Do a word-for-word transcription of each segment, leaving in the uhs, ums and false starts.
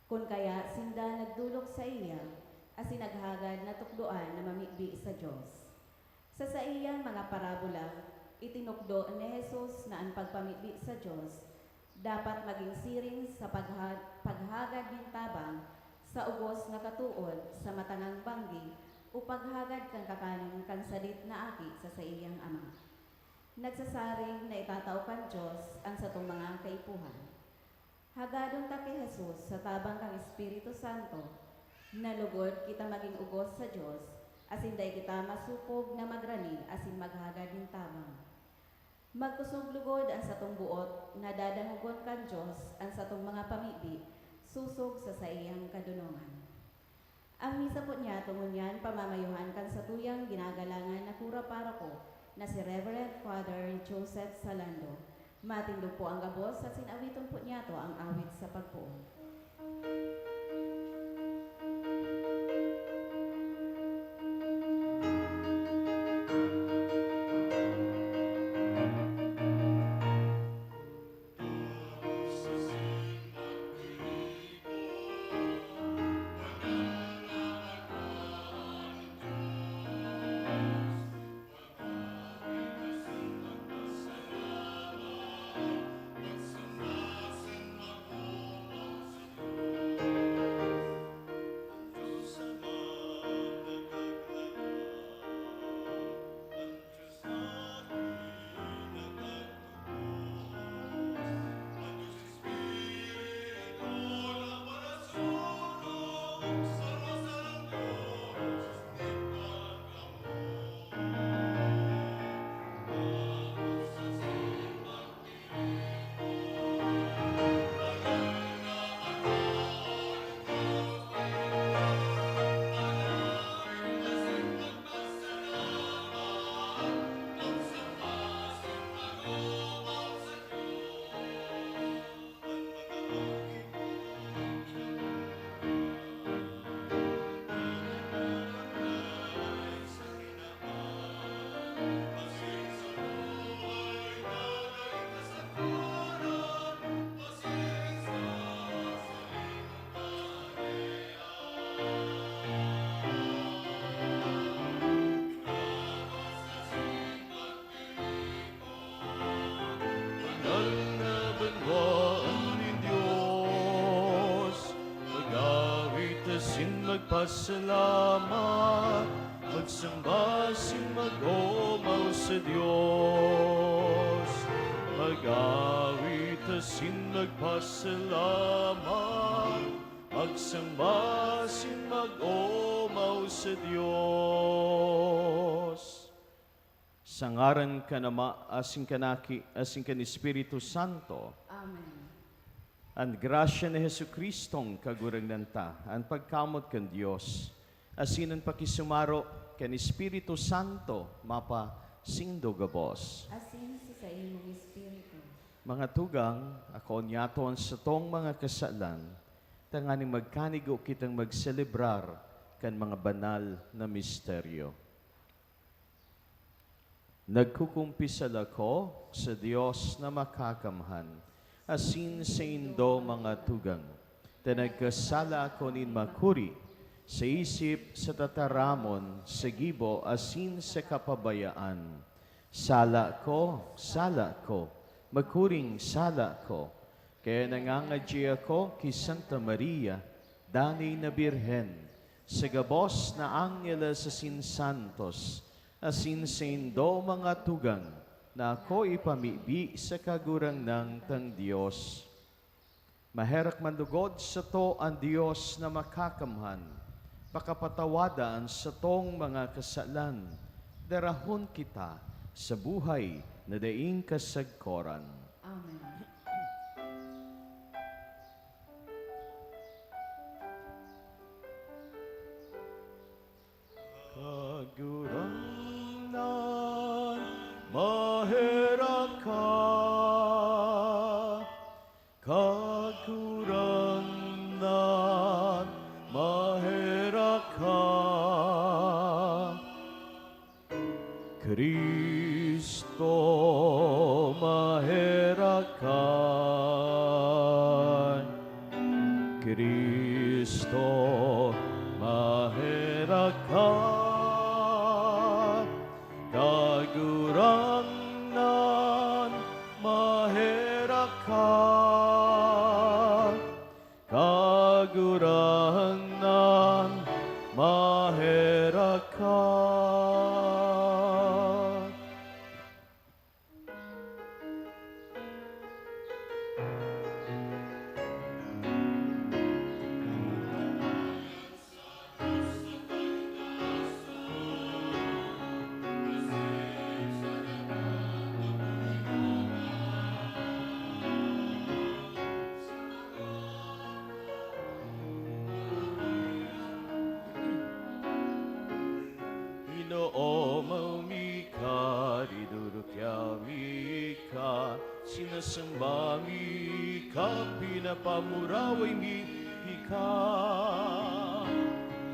Kun kaya sinda nagdolok saiya, asin naghagad na tukdoan na mamibi sa Dios. Sa saiyang mga parabola, itinukdo ni Jesus na an pagpamibi sa Dios dapat magin siring sa pagha-, paghagad nin tabang sa ubos na katood sa matangang banggi o paghagad kan kakanon kan sadit na aki sa saiyang Ama. Nagsasaring na itatao kan Dios an satong mga kaipuhan. Hagadon ta ki Jesus sa tabang kan Espiritu Santo, na lugod kita magin ubos sa Dios, asin dai kita masopog na magrani asin maghagad nin tabang. Magkosog lugod an satong boot na dadangogon kan Dios an satong mga pamibi sosog sa saiyang kadonongan. An misa po niyato ngunyan pamamayuhan kan satuyang ginagalangan na kura paroko na si Reverend Father Joseph Salando. Matindog po ang gabos asin awiton po niyato ang awit sa pagpoon. Banal na banwaan nin Dios, mag-awit asin magpasalamat, magsamba asin mag-omaw sa Dios. Mag-awit asin magpasalamat, magsamba asin mag-omaw sa Dios. Sa ngaran kan Ama, asin kan Aki, asin kan Espiritu Santo. Amen. An grasya ni Jesu-Cristong Kagurangnan ta, an pagkamoot kan Dios, asin an pakisumaro kan Espiritu Santo mapasaindo gabos. Asin sa saimong espiritu. Mga tugang, akoon niyato an satong mga kasalan, tanganing magkanigo kitang magselebrar kan mga banal na misteryo. Nagkukumpisal ako sa Dios na Makakamhan, asin saindo, mga tugang, ta nagkasala ako nin makuri, sa isip, sa tataramon, sa gibo, asin sa kapabayaan. Sala ko, sala ko, makuring sala ko. Kaya nangangadyi ako ki Santa Maria, danay na Birhen, sa gabos na angeles asin santos, asin saindo, mga tugang, na ako ipamibi sa Kagurangnan tang Dios. Maherak man lugod sato an Dios na Makakamhan, pakapatawada an satong mga kasalan, darahon kita sa buhay na daing kasagkoran. Amen. Kagurangnan, maherak ka. Kagurangnan, maherak ka. Cristo, maherak ka. Cristo, ka, Kagurangnan, maherak ka. Inoomaw mi ka, dinurukyaw mi ka, sinasamba mi ka, pinapamuraway mi ika,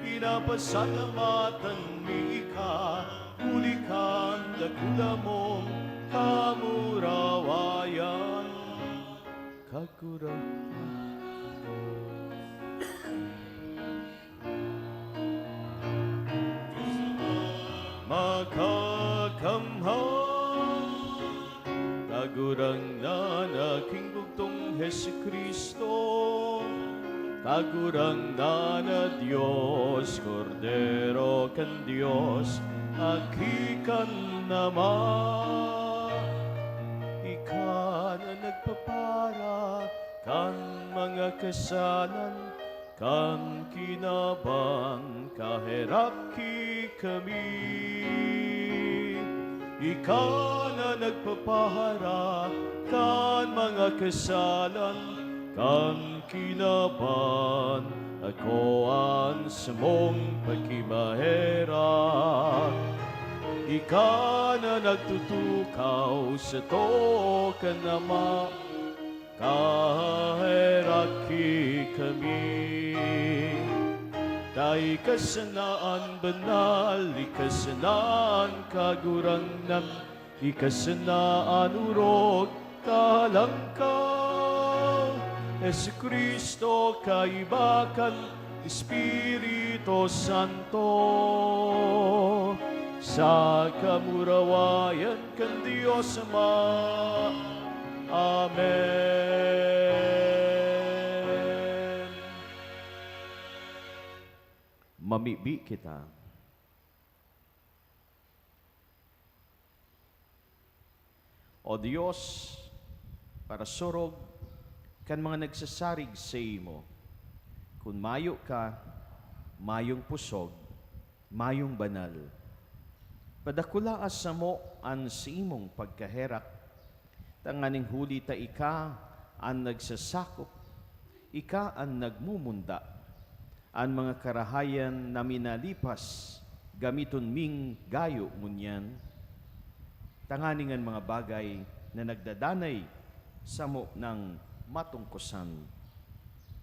pinapasalamatan mi ika, huli kan dakula mong kamurawayan. Kagurang makakamhan. Kagurangnan, aking bugtong Jesu-Cristo, Kagurangnan na Dios, Kordero kan Dios, Aki kan Ama. Ika na nagpapara kan mga kasalan kan kinaban, kaherak ki kami. Ika na nagpapahara kan mga kasalan kan kinaban, ako an samong pakimaherak. Ika na nagtutukaw sa too kan Ama, kaherak ki kami. Ta ika sana an banal, ika sana an kagurangnan, ika sana an orog, talangkaw. Jesu-Cristo, kaiba kan Espiritu Santo, sa kamurawayan kan Dios Ama. Amen. Mamibi kita. O Dios, parasurog kan mga nagsasarig saimo, kun mayo ka, mayong pusog, mayong banal. Padakulaa samo an saimong pagkaherak, tanganing huli ta ika an nagsasakop, ika an nagmumunda. An mga karahayan na minalipas, gamiton ming gayo ngunyan, tanganing an mga bagay na nagdadanay samo nang matungkosan.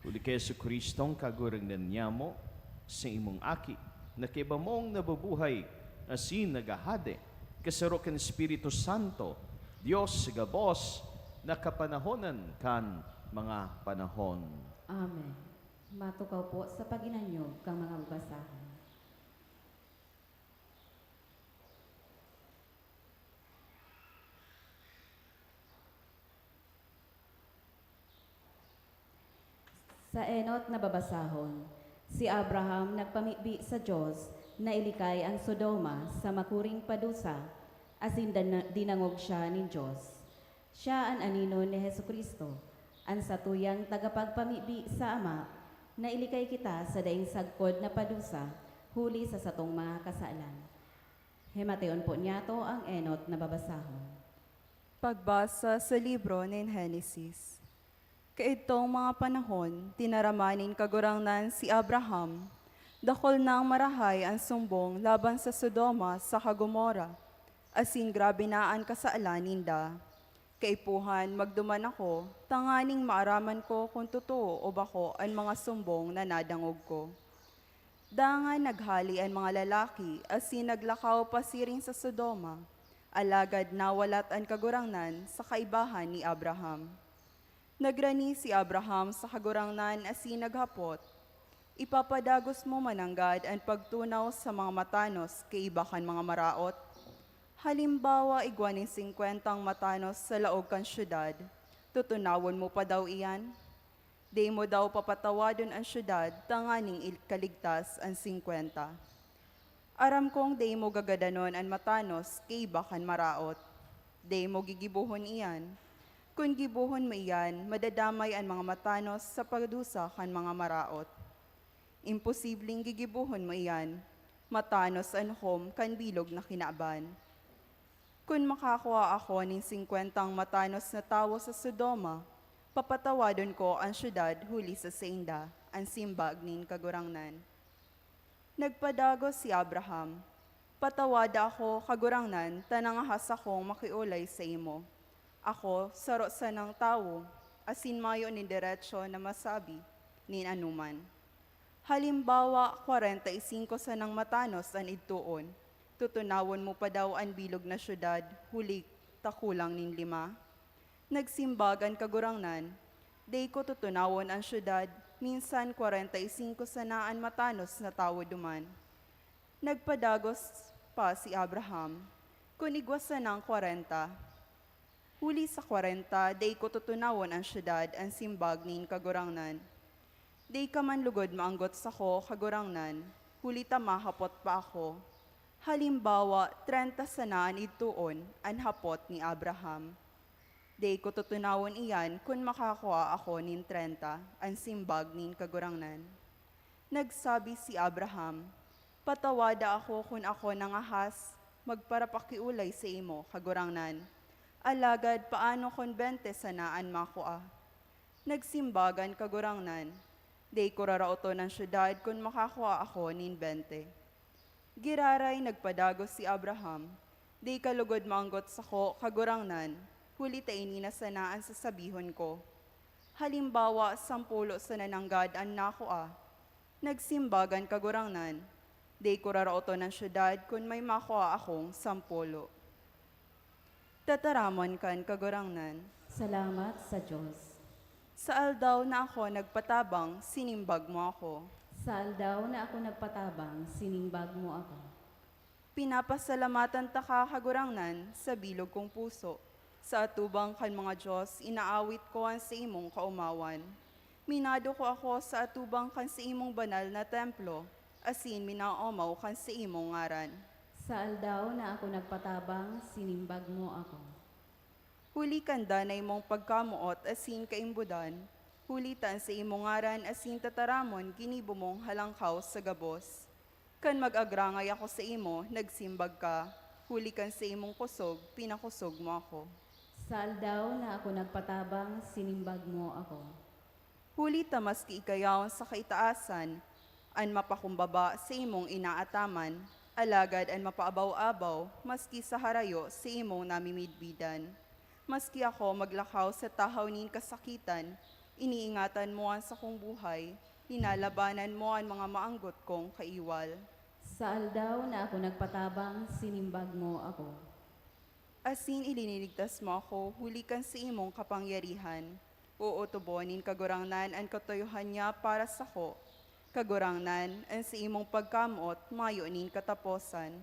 Huli ki Jesu-Cristong Kagurangnan nyamo, saimong Aki, na kaiba mong nabubuhay asin naghahade, kasaro kan Espiritu Santo, Dios sa gabos na kapanahonan kan mga panahon. Amen. Matukaw po sa pag-inanyog kan mga babasahan. Sa enot na babasahon, si Abraham nagpamibi sa Dios na ilikay an Sodoma sa makuring padusa, asin dana-, dinangog siya nin Dios. Siya an aninon ni Jesu-Cristo, an satuyang tagapagpamibi sa Ama, na ilikay kita sa daing sagkod na padusa huli sa satong mga kasalan. Himatiyon po niyato ang enot na babasahon. Pagbasa sa libro nin Henesis. Kaidtong mga panahon, tinaraman nin Kagurangnan si Abraham. Dakul nang marahay an sumbong laban sa Sodoma saka Gomorra, asin grabe na an kasalan ninda. Kaipuhan, magduman ako, tanganing maaraman ko kun totoo o bako an mga sumbong na nadangog ko. Dangan naghale an mga lalaki asin naglakaw pasiring sa Sodoma, alagad nawalat an Kagurangnan sa kaibahan ni Abraham. Nagrani si Abraham sa Kagurangnan asin naghapot, "Ipapadagos mo mananggad an pagtunaw sa mga matanos kaiba kan mga maraot? Halimbawa, igwa nin singkwentang matanos sa laog kan syudad, Tutunawon mo pa daw iyan? Dai mo daw papatawadon an syudad tanganing ikaligtas an singkwenta? Aram kong dai mo gagadanon an matanos kaiba kan maraot. Dai mo gigibohon iyan. Kun gibohon mo iyan, madadamay an mga matanos sa padusa kan mga maraot. Imposibleng gigibohon mo iyan. Matanos an hukom kan bilog na kinaban. Kun makakua ako nin singkwentang matanos na tawo sa Sodoma, papatawadon ko an syudad huli sa sainda, an simbag nin Kagurangnan. Nagpadagos si Abraham, "Patawada ako, Kagurangnan, ta nangahas akong makiolay saimo. Ako, saro sanang tawo, asin mayo nin deretso na masabi nin anoman. Halimbawa, kwarenta y singko sanang matanos an idtoon, tutunawon mo pa daw an bilog na syudad huli ta kulang nin lima?" Nagsimbag an Kagurangnan, "Dai ko tutunawon an syudad, minsan kwarenta y singko sana an matanos na tawo duman." Nagpadagos pa si Abraham, "Kun igwa sanang kwarenta?" "Huli sa kwarenta, dai ko tutunawon an syudad," an simbag nin Kagurangnan. "Dai ka man lugod maanggot sako, Kagurangnan, huli ta mahapot pa ako. Halimbawa, trenta sana an idtoon," an hapot ni Abraham. "Dai ko tutunawon iyan kun makakua ako nin trenta," an simbag nin Kagurangnan. Nagsabi si Abraham, "Patawada ako kun ako nangahas magparapakiolay saimo, Kagurangnan. Alagad paano kun bente sana an makua?" Nagsimbag an Kagurangnan, "Dai ko raraoton an syudad kun makakua ako nin bente." Giraray nagpadagos si Abraham, "Dai ka lugod maanggot sako, Kagurangnan, huli ta ini na sana an sasabihon ko. Halimbawa, sampulo sana nanggad an nakua." Nagsimbag an Kagurangnan, "Dai ko raraoton an syudad kun may makua akong sampulo." Tataramon kan Kagurangnan. Salamat sa Dios. "Sa aldaw na ako nagpatabang, sinimbag mo ako." Sa aldaw na ako nagpatabang, sinimbag mo ako. Pinapasalamatan taka, Kagurangnan, sa bilog kong puso. Sa atubang kan mga dios, inaawit ko an saimong kaomawan. Minaduko ako sa atubang kan saimong banal na templo, asin minaomaw kan saimong ngaran. Sa aldaw na ako nagpatabang, sinimbag mo ako. Huli kan danay mong pagkamoot asin kaimbodan, huli ta an saimong ngaran asin tataramon ginibo mong halangkaw sa gabos. Kan mag-agrangay ako saimo, nagsimbag ka, huli kan saimong kusog, pinakosog mo ako. Sa aldaw na ako nagpatabang, sinimbag mo ako. Huli ta maski ika yaon sa kaitaasan, an mapakumbaba saimong inaataman, alagad an mapaabaw-abaw, maski sa harayo, saimong namimidbidan. Maski ako maglakaw sa tahaw nin kasakitan, iniingatan mo an sakong buhay, linalabanan mo an mga maanggot kong kaiwal. Sa aldaw na ako nagpatabang, sinimbag mo ako. Asin iliniligtas mo ako huli kan saimong kapangyarihan. Ootobon nin Kagurangnan an katuyohan niya para sako. Kagurangnan, an saimong pagkamoot mayo nin kataposan.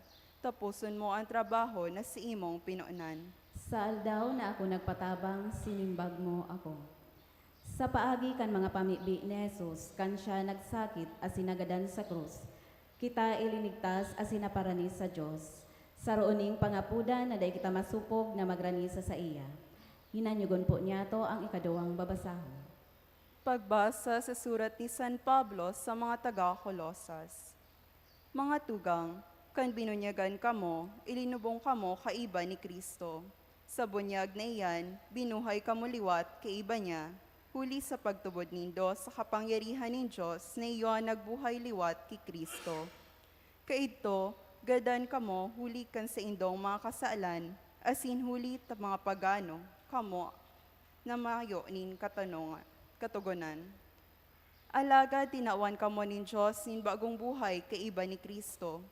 Taposon mo an trabaho na saimong pinonan. Sa aldaw na ako nagpatabang, sinimbag mo ako. Sa paagi kan mga pamibi ni Jesus, kan siya nagsakit asin nagadan sa krus, kita ilinigtas asin naparani sa Dios. Saro ning pangapodan na dai kita masopog na magrani sa saiya. Hinanyogon po niyato ang ikaduwang babasahon. Pagbasa sa surat ni San Pablo sa mga taga Colosas. Mga tugang, kan binunyagan kamo, ilinubong kamo kaiba ni Cristo. Sa bunyag na iyan, binuhay kamo liwat kaiba niya, huli sa pagtubod nindo sa kapangyarihan nin Dios na iyo an nagbuhay liwat ki Cristo. Kaidto, gadan kamo huli kan saindong mga kasalan, asin huli ta mga pagano kamo na mayo nin katanonga-, katogonan. Alagad tinawan kamo nin Dios nin bagong buhay kaiba ni Cristo.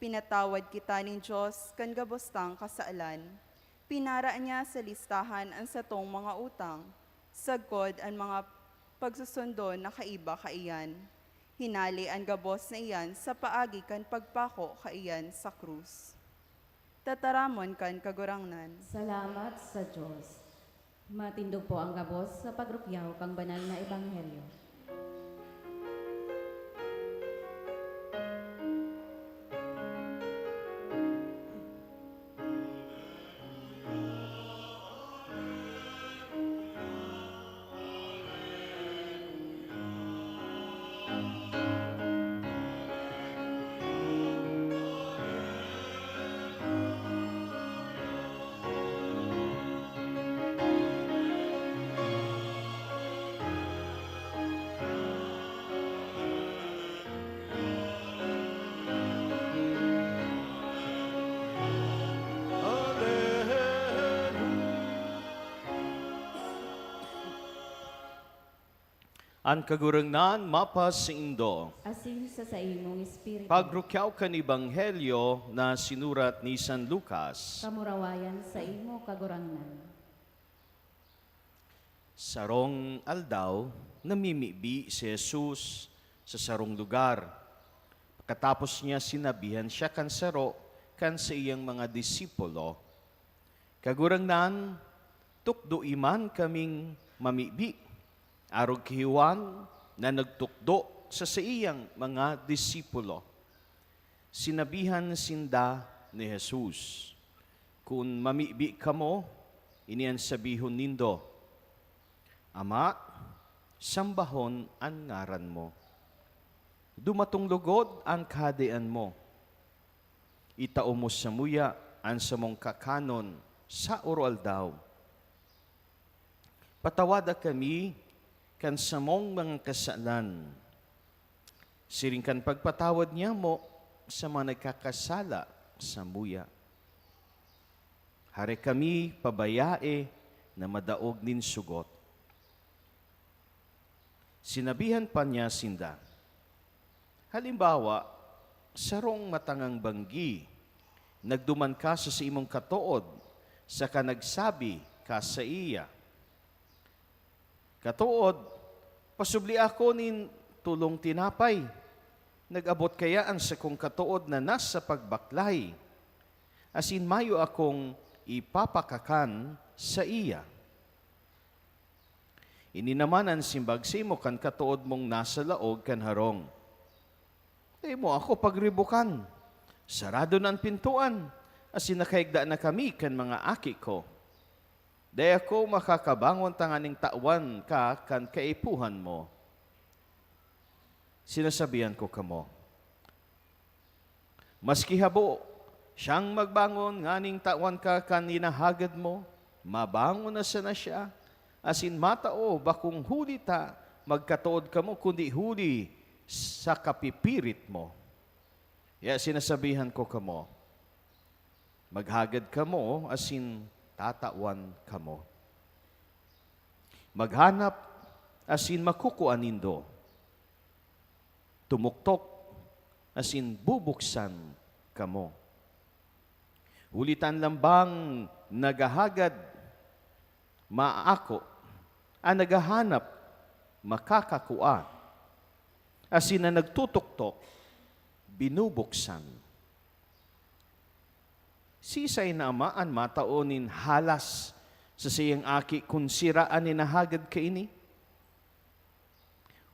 Pinatawad kita nin Dios kan gabos tang kasalan. Pinara niya sa listahan an satong mga utang, sagkod an mga pagsusundon na kaiba kaiyan. Hinale an gabos na iyan sa paagi kan pagpako kaiyan sa krus. Tataramon kan Kagurangnan. Salamat sa Dios. Matindog po ang gabos sa pagrukyaw kan banal na ebanghelyo. An Kagurangnan mapasaindo. Asin sa saimong espiritu. Pagrukyaw kan Ebanghelyo na sinurat ni San Lucas. Kamurawayan saimo, Kagurangnan. Sarong aldaw, namimibi si Jesus sa sarong lugar. Pakatapos niya, sinabihan siya kan saro kan saiyang mga disipulo, "Kagurangnan, tukdoe man kaming mamibi, arog ki Juan na nagtukdo sa saiyang mga disipulo." Sinabihan sinda ni Jesus, "Kun mamibi kamo, ini an sabihon nindo: 'Ama, sambahon an ngaran mo. Dumatong logod an kahadean mo. Itao mo samuya an samong kakanon sa oroaldaw. Patawada kami kan samong mga kasalan, siring kan pagpatawad nyamo sa mga nagkakasala samuya. Hare kami pa bayae na madaog nin sugot." Sinabihan pa niya sinda, "Halimbawa, sarong matangang banggi, nagduman ka sa saimong katood, saka nagsabi ka saiya, 'Katood, pasubli ako nin tolong tinapay.' Nag-abot kaya an sakong katood na nasa pagbaklay, asin mayo akong ipapakakan saiya?" Ini naman an simbag saimo kan katood mong nasa laog kan harong, "Dai mo ako pagribokan. Sarado na an pintoan, asin nakaigda na kami kan mga aki ko. Dai ako makakabangon tanganing tawan ka kan kaipuhan mo." Sinasabihan ko kamo, maski habo siyang magbangon nganing tawan ka kan hinahagad mo, mabangon na sana siya, asin matao, bakong huli ta magkatood kamo, kundi huli sa kapipirit mo. Kaya sinasabihan ko kamo, maghagad kamo asin tatawan kamo. Maghanap asin makukua nindo. Tumuktok asin bubuksan kamo. Huli ta an lambang naghahagad, maako; an naghahanap, makakakua; asin an nagtutuktok, binubuksan. Siisay na ama an matao nin halas sa saiyang aki kun sira an hinahagad kaini?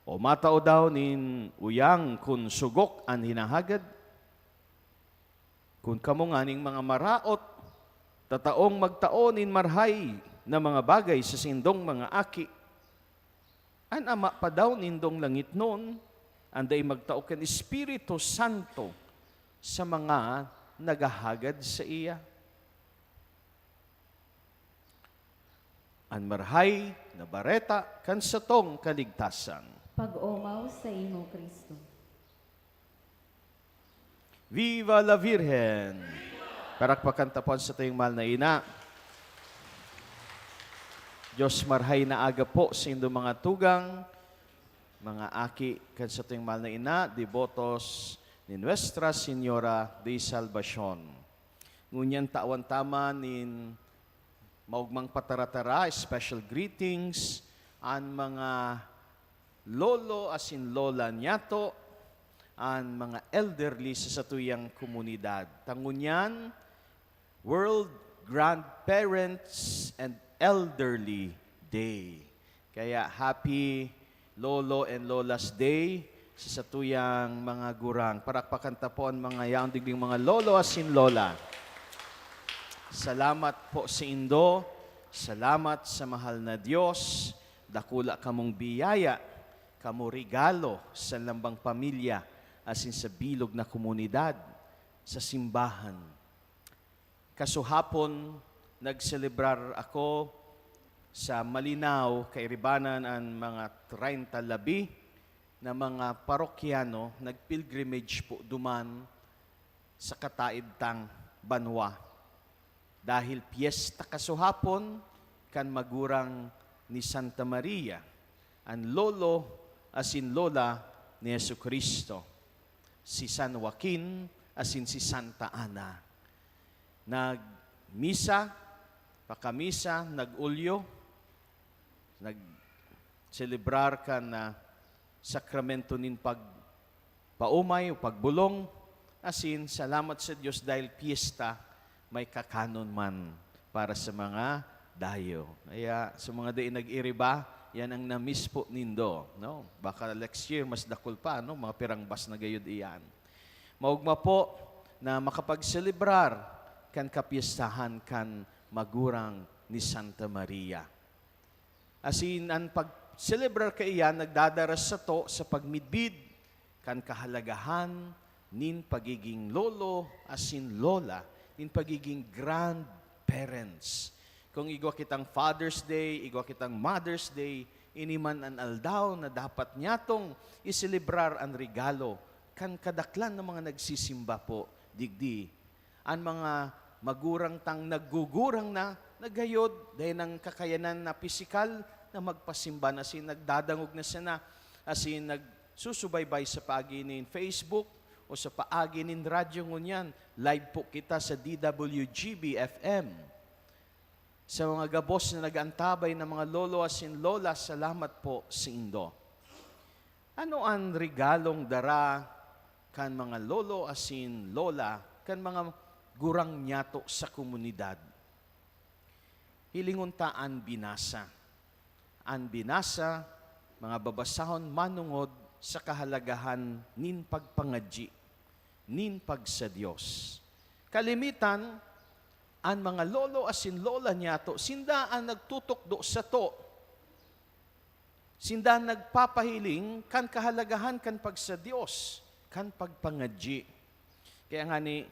O matao daw nin uyang kun sugok an hinahagad? Kun kamo nganing mga maraot, tataong magtao nin marahay na mga bagay sa saindong mga aki, an Ama pa daw nindong langitnon an dai magtao kan Espiritu Santo sa mga naghahagad saiya? An Marahay na Bareta kan satong kaligtasan. Pag-omaw saimo, Cristo. Viva la Virgen! Parakpakan ta po an satuyang mahal na ina. Diyos, marahay na aga po saindo mga tugang, mga aki kan satuyang mahal na ina, debotos ni Nuestra Señora de Salvacion. Ngunyan tawan ta man nin maogmang pataratara, special greetings, an mga lolo asin lola niyato, an mga elderly sa satuyang komunidad. Ta ngunyan, World Grandparents and Elderly Day. Kaya happy Lolo and Lola's Day sa satuyang mga gurang. Parakpakan ta po an mga yaon digding mga lolo asin lola. Salamat po saindo. Salamat sa mahal na Dios. Dakula kamong biyaya, kamo regalo sa lambang pamilya asin sa bilog na komunidad, sa simbahan. Kasuhapon, nagselebrar ako sa Malinao, kairibanan an mga treinta labi na mga parokyano nag-pilgrimage po duman sa kataed tang banwa. Dahil piyesta kasuhapon kan magurang ni Santa Maria, an lolo asin lola ni Jesu-Cristo, si San Joaquin asin si Santa Ana. Nagmisa, pakamisa, nag-ulyo, nagselebrar kan, ah, sakramento nin pagpaumay o pagbolong, asin salamat sa Dios dahil piyesta, may kakanon man para sa mga dayo. Kaya sa mga dai nag-iriba, yan ang na-miss po nindo, no? Baka next year, mas dakul pa, no? Mga pirang bus na gayod iyan. Maogma po na makapagselebrar kan kapiyestahan kan magurang ni Santa Maria. Asin an pagselebrar kaiyan nagdadara sato sa pagmidbid kan kahalagahan nin pagiging lolo asin lola, nin pagiging grandparents. Kung igwa kitang Father's Day, igwa kitang Mother's Day, ini man an aldaw na dapat nyatong iselebrar an regalo kan kadaklan na mga nagsisimba po digdi. An mga magurang tang naggugurang na, naghayod, dai nang kakayanan na pisikal na magpasimba na, asin nagdadangog na sana, asin nagsusubaybay sa paagi nin Facebook o sa paagi nin radyo ngunyan. Live po kita sa D W G B F M. Sa mga gabos na nag-aantabay na mga lolo asin lola, salamat po saindo. Ano an regalong dara kan mga lolo asin lola kan mga gurang nyato sa komunidad? Hilingon ta an binasa. An binasa, mga babasahon manongod sa kahalagahan nin pagpangadyi, nin pagsa-Dios. Kalimitan, an mga lolo asin lola nyato, sinda an nagtutukdo sato. Sinda nagpapahiling kan kahalagahan kan pagsa-Dios, kan pagpangadyi. Kaya ngani,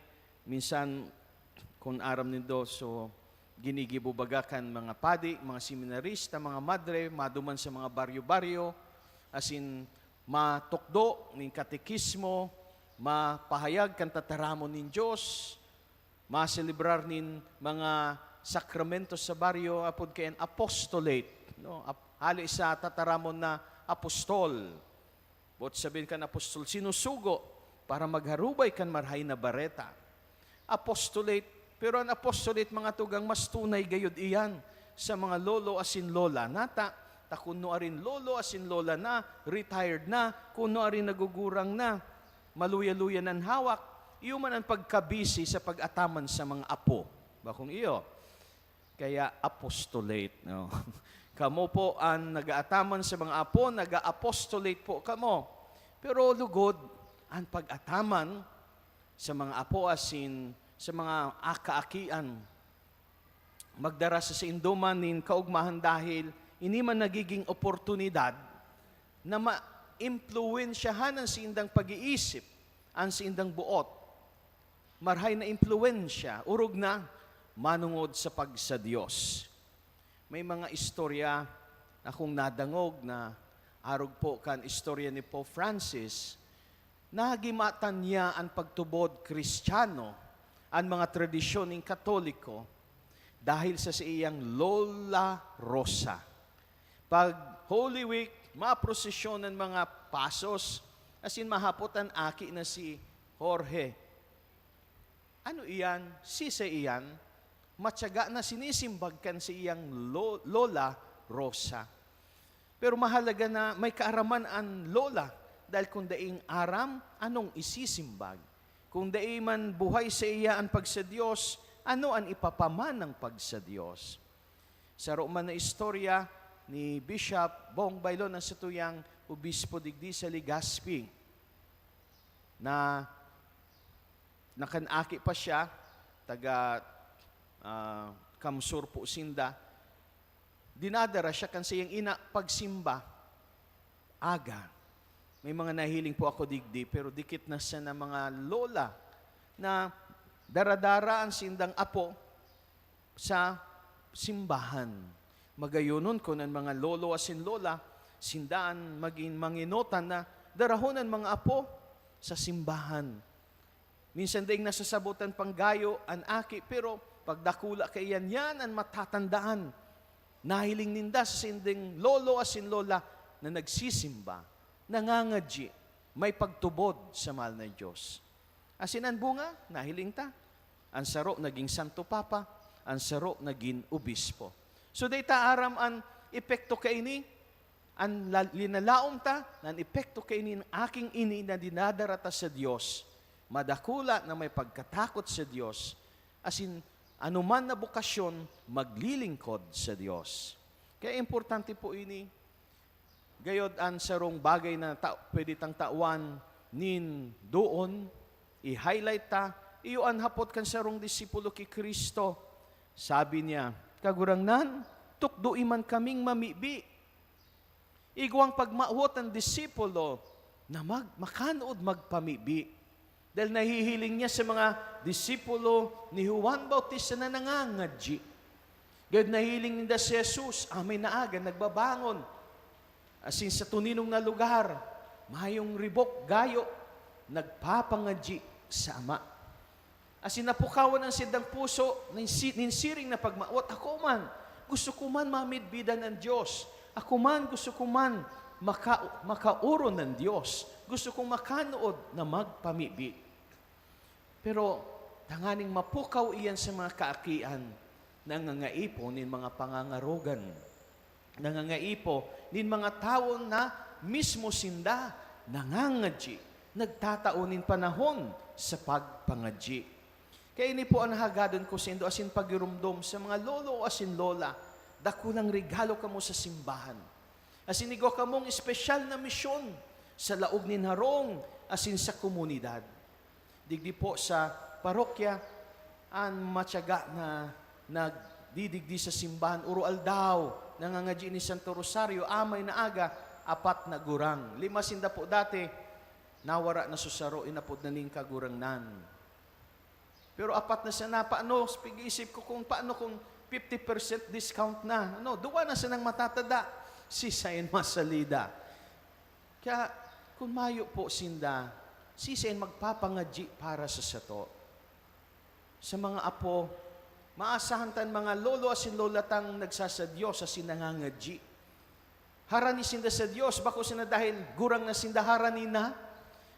minsan, kun aram nindo, so, ginigibo baga kan mga padi, mga seminarista, mga madre, maduman sa mga baryo-baryo, asin matukdo nin katekismo, mapahayag kan tataramon nin Dios, maselebrar nin mga sakramento sa baryo, apod kaiyan apostolate, no? Ap-, hale sa tataramon na apostol. Boot sabihin kan apostol, sinusugo para magharubay kan Marahay na Bareta. Apostolate, pero an apostolate, mga tugang, mas tunay gayod iyan sa mga lolo asin lola nata. Ta kun nuarin lolo asin lola na, retired na, kun nuarin nagugurang na, maluya-luya nan hawak, iyo man an pagkabisi sa pag-ataman sa mga apo. Bakong iyo. Kaya apostolate, no? Kamo po an nag-aataman sa mga apo, nag-aapostolate po kamo. Pero lugod, an pag-ataman sa mga apo asin sa mga kaakian, magdara sa saindo man nin kaogmahan, dahil ini man nagiging oportunidad na maimpluwensyahan an saindang pag-iisip, an saindang boot. Marahay na impluwensya, orog na manongod sa pagsa-Dios. May mga istorya akong nadangog na arog po kan istorya ni Pope Francis, nagimatan niya an pagtubod Kristiyano, an mga tradisyon nin Katoliko, dahil sa saiyang Lola Rosa. Pag Holy Week, maprosesyon an mga pasos, asin mahapot an aki na si Jorge, "Ano iyan? Sisay iyan?" Matyaga na sinisimbag kan saiyang lo-, Lola Rosa. Pero mahalaga na may kaaraman an lola, dahil kung daing aram, anong isisimbag? Kung dai man buhay saiya an pagsa-Dios, ano an ipapamanang pagsa-Dios? Saro man na istorya ni Bishop Bong Baylon, ang satuyang obispo digdi sa Legazpi, na nakan-aki pa siya, taga, ah, Kamsur po sinda. Dinadara siya kan saiyang ina pagsimba aga. May mga nahiling po ako digdi, pero dikit na siya na mga lola na daradara an sindang apo sa simbahan. Magayonon kun an mga lolo asin lola, sinda an magin mangenotan na darahon an mga apo sa simbahan. Minsan daing nasasabotan pang gayo an aki, pero pagdakula kaiyan, yan an matatandaan. Nahiling ninda sa sinding lolo asin lola na nagsisimba, nangangadyi, may pagtubod sa mahal na Diyos. Asin an bunga, nahiling ta. An saro naging Santo Papa, an saro naging obispo. So, dai ta aram an epekto kaini, an la-, linalaom ta na an epekto kaini, an aking ini na dinadara ta sa Dios, madakula na may pagkatakot sa Dios, asin anoman na bokasyon, maglilingkod sa Dios. Kaya importante po ini. Gayod, an sarong bagay na ta-, pwede tang tawan nin doon, i-highlight ta, iyo an hapot kan sarong disipulo ki Cristo. Sabi niya, "Kagurangnan, tukdoe man kaming mamibi." Igwang pagmawot an disipulo na mag-, makanood magpamibi. Dahil nahihiling niya sa mga disipulo ni Juan Bautista na nangangadyi. Gayod nahiling ninda si Jesus, amay na aga, nagbabangon. Asin sa toninong na lugar, mayong ribok gayo, nagpapangadyi sa Ama. Asin napukawan an sindang puso nin si-, nin siring na pagmawot, "Ako man, gusto ko man mamidbidan an Dios. Ako man, gusto ko man maka-, makaoron an Dios. Gusto kong makanood na magpamibi." Pero tanganing mapukaw iyan sa mga kaakian, nangangaipo nin mga pangangarogan, nangangaipo nin mga tawo na mismo sinda nangangadyi, nagtatao nin panahon sa pagpangadyi. Kaya ini po an hagadon ko saindo asin pagiromdom sa mga lolo asin lola, dakulang regalo kamo sa simbahan. Asin igwa kamong espesyal na misyon sa laog nin harong asin sa komunidad. Digdi po sa parokya, an matyaga na nagdidigdi sa simbahan, uro-aldaw, nangangadyi nin Santo Rosario, amay na aga, apat na gurang. Lima sinda po dati, nawara na sa saro, inapod na nin Kagurangnan. Pero apat na sana, paano, pag-iisip ko kung paano kung fifty percent discount na, ano, duwa na sanang matatada, siisay an masalida? Kaya, kun mayo po sinda, siisay an magpapangadyi para sa sato? Sa mga apo, maasahan tan mga lolo asin lola tang nagsasadyo sa sinangangadyi. Harani sinda sa Dios, bako sinda dahil gurang na sinda harani na,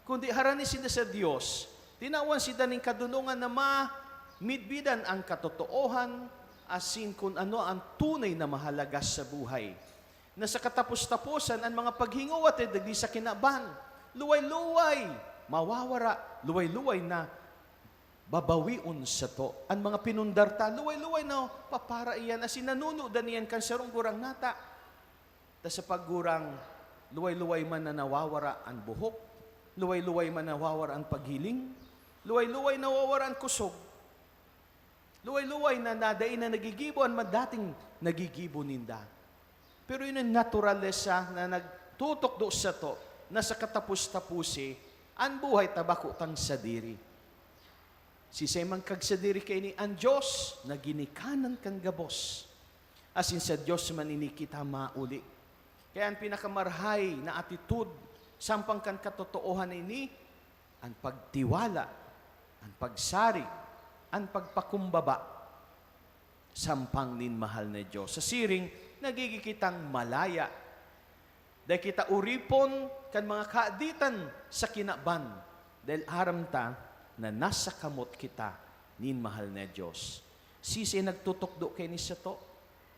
kundi harani sinda sa Dios, tinawan sinda nin kadonongan na mamidbidan an katotoohan asin kun ano an tunay na mahalaga sa buhay. Na sa katapos-taposan, an mga paghingowa ta digdi sa kinaban, luway-luway mawawara, luway-luway na babawion sato. An mga pinundar ta, luway-luway na papara iyan, asin nanunudan iyan kan sarong gurang nata. Ta sa paggurang, luway-luway man na nawawara an buhok, luway-luway man nawawara an paghiling, luway-luway nawawara an kusog, luway-luway na, na dai na nagigibo an madating nagigibo ninda. Pero yun ang naturalesa na nagtutukdo sato na sa katapos-taposi, an buhay ta bako tang sadiri. Siisay man kagsadiri kaini? An Dios na ginikanan kan gabos. Asin sa Dios man ini kita mauli. Kaya an pinakamarahay na attitude sampang kan katotoohan na ini, an pagtiwala, an pagsarig, an pagpakumbaba sampang nin mahal na Dios. Sa siring, nagigikitang malaya. Dai kita oripon kan mga kaaditan sa kinaban, dahil aram ta na nasa kamot kita nin mahal na Dios. Siisay nagtutukdo kaini sato?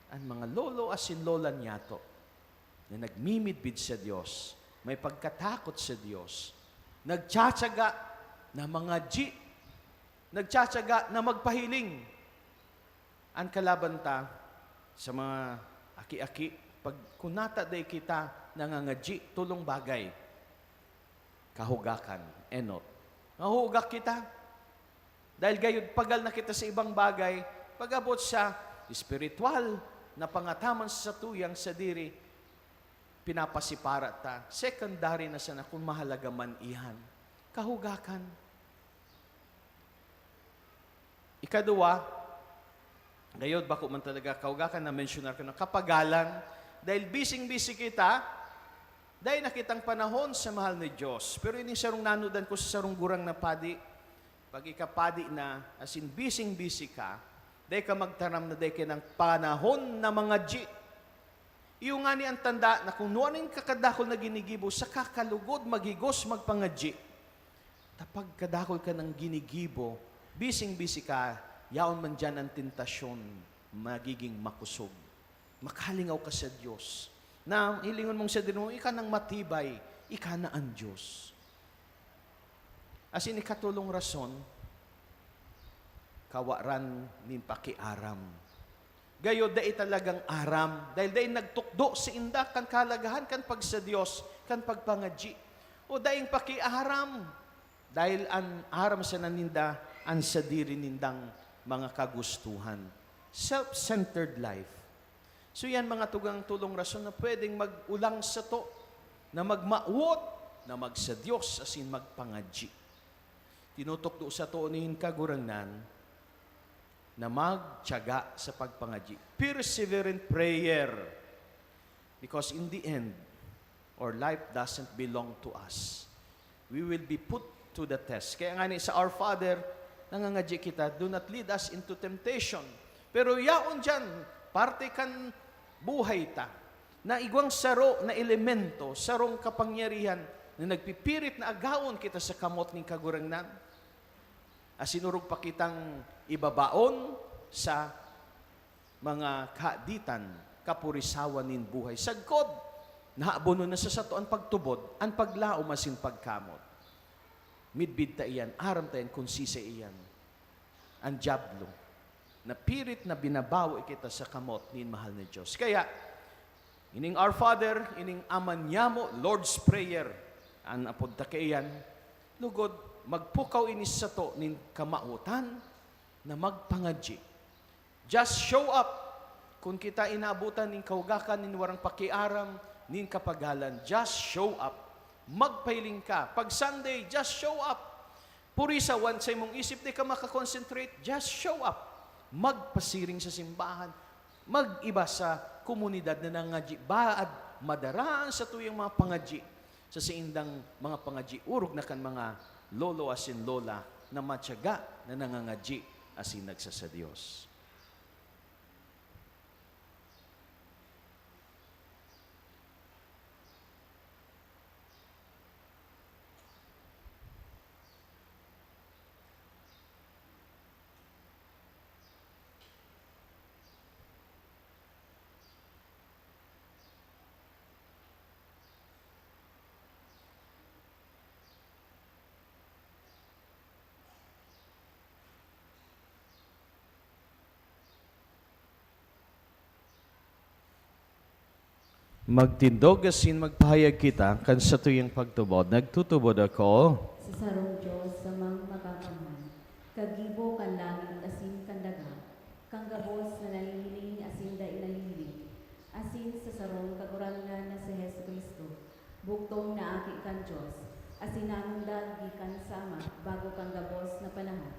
An mga lolo asin lola niyato na nagmimidbid sa Dios, may pagkatakot sa Dios, nagtsatsaga na mangadyi, nagtsatsaga na magpahiling. An kalaban ta, Sa mga aki-aki, pag, kung nata dai kita nangangadyi, tolong bagay. Kahugakan, enot. Nahugak kita. Dahil gayud, pagal na kita sa ibang bagay, pag-abot sa espiritual na pangataman sa satuyang sadiri, pinapasipara ta. Secondary na sana kung mahalaga man iyan. Kahugakan. Ikaduwa, gayod, bako man talaga kahugakan na mensyonar ko na kapagalan, dahil bising-bisi kita, dai na kitang panahon sa mahal na Diyos. Pero ini sarong nanudan ko sa sarong gurang na padi, pag ikapadi na, as in, bising-bisi ka, dai ka magtaram na dai ka ng panahon na mangadyi. Iyo ngani an tanda na kun nuaning kakadakul na ginigibo, saka ka lugod maghigos magpangadyi. Ta pagkadakul ka nang ginigibo, bising-bisi ka, yaon man diyan an tentasyon, magiging makosog. Makalingaw ka sa Dios. Na hilingon mong sadiri mo, ika nang matibay, ika na an Dios. Asin ikatolong rason, kawaran nin pakiaram. Gayo, dai talagang aram, dahil dai nagtukdo sa inda kan kahalagahan kan pagsa-Dios, kan pagpangadyi. O daing pakiaram, dahil an aram sana ninda an sadiri nindang mga kagustuhan. Self-centered life. So yan, mga tugang, tolong rason na pwedeng mag-ulang sato na magmawot na magsa-Dios asin magpangadyi. Tinutukdo sato nin Kagurangnan na magtiyaga sa pagpangadyi. Perseverant prayer. Because in the end, our life doesn't belong to us. We will be put to the test. Kaya nga ni sa Our Father, nangangadyi kita, "Do not lead us into temptation." Pero yaon dyan, parte kan buhay ta, na igwang saro na elemento, sarong kapangyarihan na nagpipirit na agawon kita sa kamot nin Kagurangnan. Asin orog pa kitang ibabaon sa mga kahaditan, kapurisawan nin buhay. Sagkod, nahabonon na sa sato an pagtubod, an paglaom asin pagkamot. Midbid ta iyan, aram ta iyan kun sisay iyan. An Diablo, napirit na binabawi kita sa kamot nin mahal na Dios. Kaya, ining Our Father, ining Ama Niamo, Lord's Prayer, an apod ta kaiyan, lugod, magpukaw ini sato nin kamawotan na magpangadyi. Just show up. Kun kita inaabotan nin kahugakan, nin warang pakiaram, nin kapagalan, just show up. Magpahiling ka. Pag Sunday, just show up. Purisa, wan sa imong isip, di ka makakonsentrate, just show up. Magpasiring sa simbahan. Mag-iba sa komunidad na nangadyi. Baad, madaraan satuyang mga pangadyi. Sa saindang mga pangadyi, orog na kan mga lolo asin lola na matiyaga na nangangadyi asin nagsasa-Dios. Magtindog asin magpahayag kita kan satuyang pagtubod. Nagtutubod ako sa sarong Dios, Amang Makakamhan, kagibo kan langit asin kan daga, kan gabos na nahihiling asin dai nahihiling, asin sa sarong Kagurangnan na si Jesu-Cristo, bugtong na Aki kan Dios, asin nanundag gikan sa Ama bago kan gabos na panahon.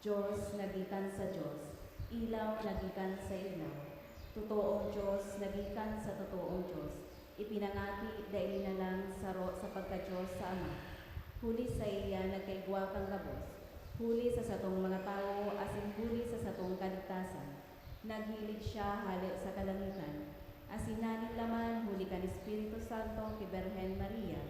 Dios na gikan sa Dios, ilaw na gikan sa ilaw, totoong Dios na gikan sa totoong Dios, ipinangaki, dai linalang, saro sa pagka-Dios sa Ama. Huli saiya nagkaigwa kan gabos, huli sa satong mga tawo, asin huli sa satong kaligtasan. Naghilig siya hale sa kalangitan, asin nalinlaman huli kan Espiritu Santo ki Birhen Maria,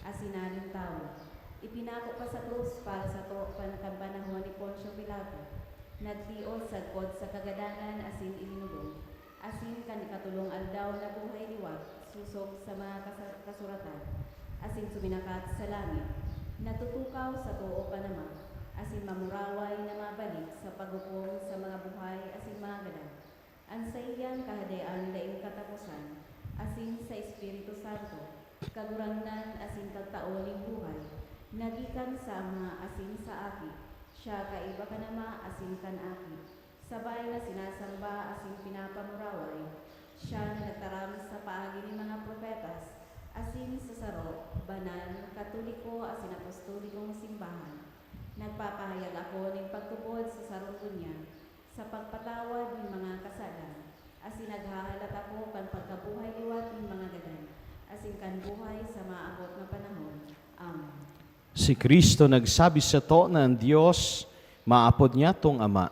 asin nagin tawo. Ipinako pa sa krus para sato kan panahon ni Poncio Pilato. Nagtios sagkod sa kagadanan asin ilinubong, asin kan ikatolong aldaw nabuhay liwat sosog sa mga kasa-, kasuratan, asin suminakat sa langit. Natutukaw sa too kan Ama, asin mamuraway na mabalik sa paghukom sa mga buhay asin mga gadan. An saiyang Kahadean daing kataposan, asin sa Espiritu Santo, Kagurangnan asin pagtao nin buhay, na gikan sa Ama asin sa Aki. Siya kaiba kan Ama asin kan Aki, sabay na sinasamba asin pinapamuraway. Siya na nagtaram sa paagi nin mga propetas, asin sa saro, banal, katoliko asin apostolikong simbahan. Nagpapahayag ako nin pagtubod sa sarong ngunyan, sa pagpatawad nin mga kasalan, asin naghahalat ako kan pagkabuhay liwat nin mga gadan, asin kan buhay sa maabot na panahon. Amen. Si Cristo nagsabi sato na an Dios maapod niyatong Ama.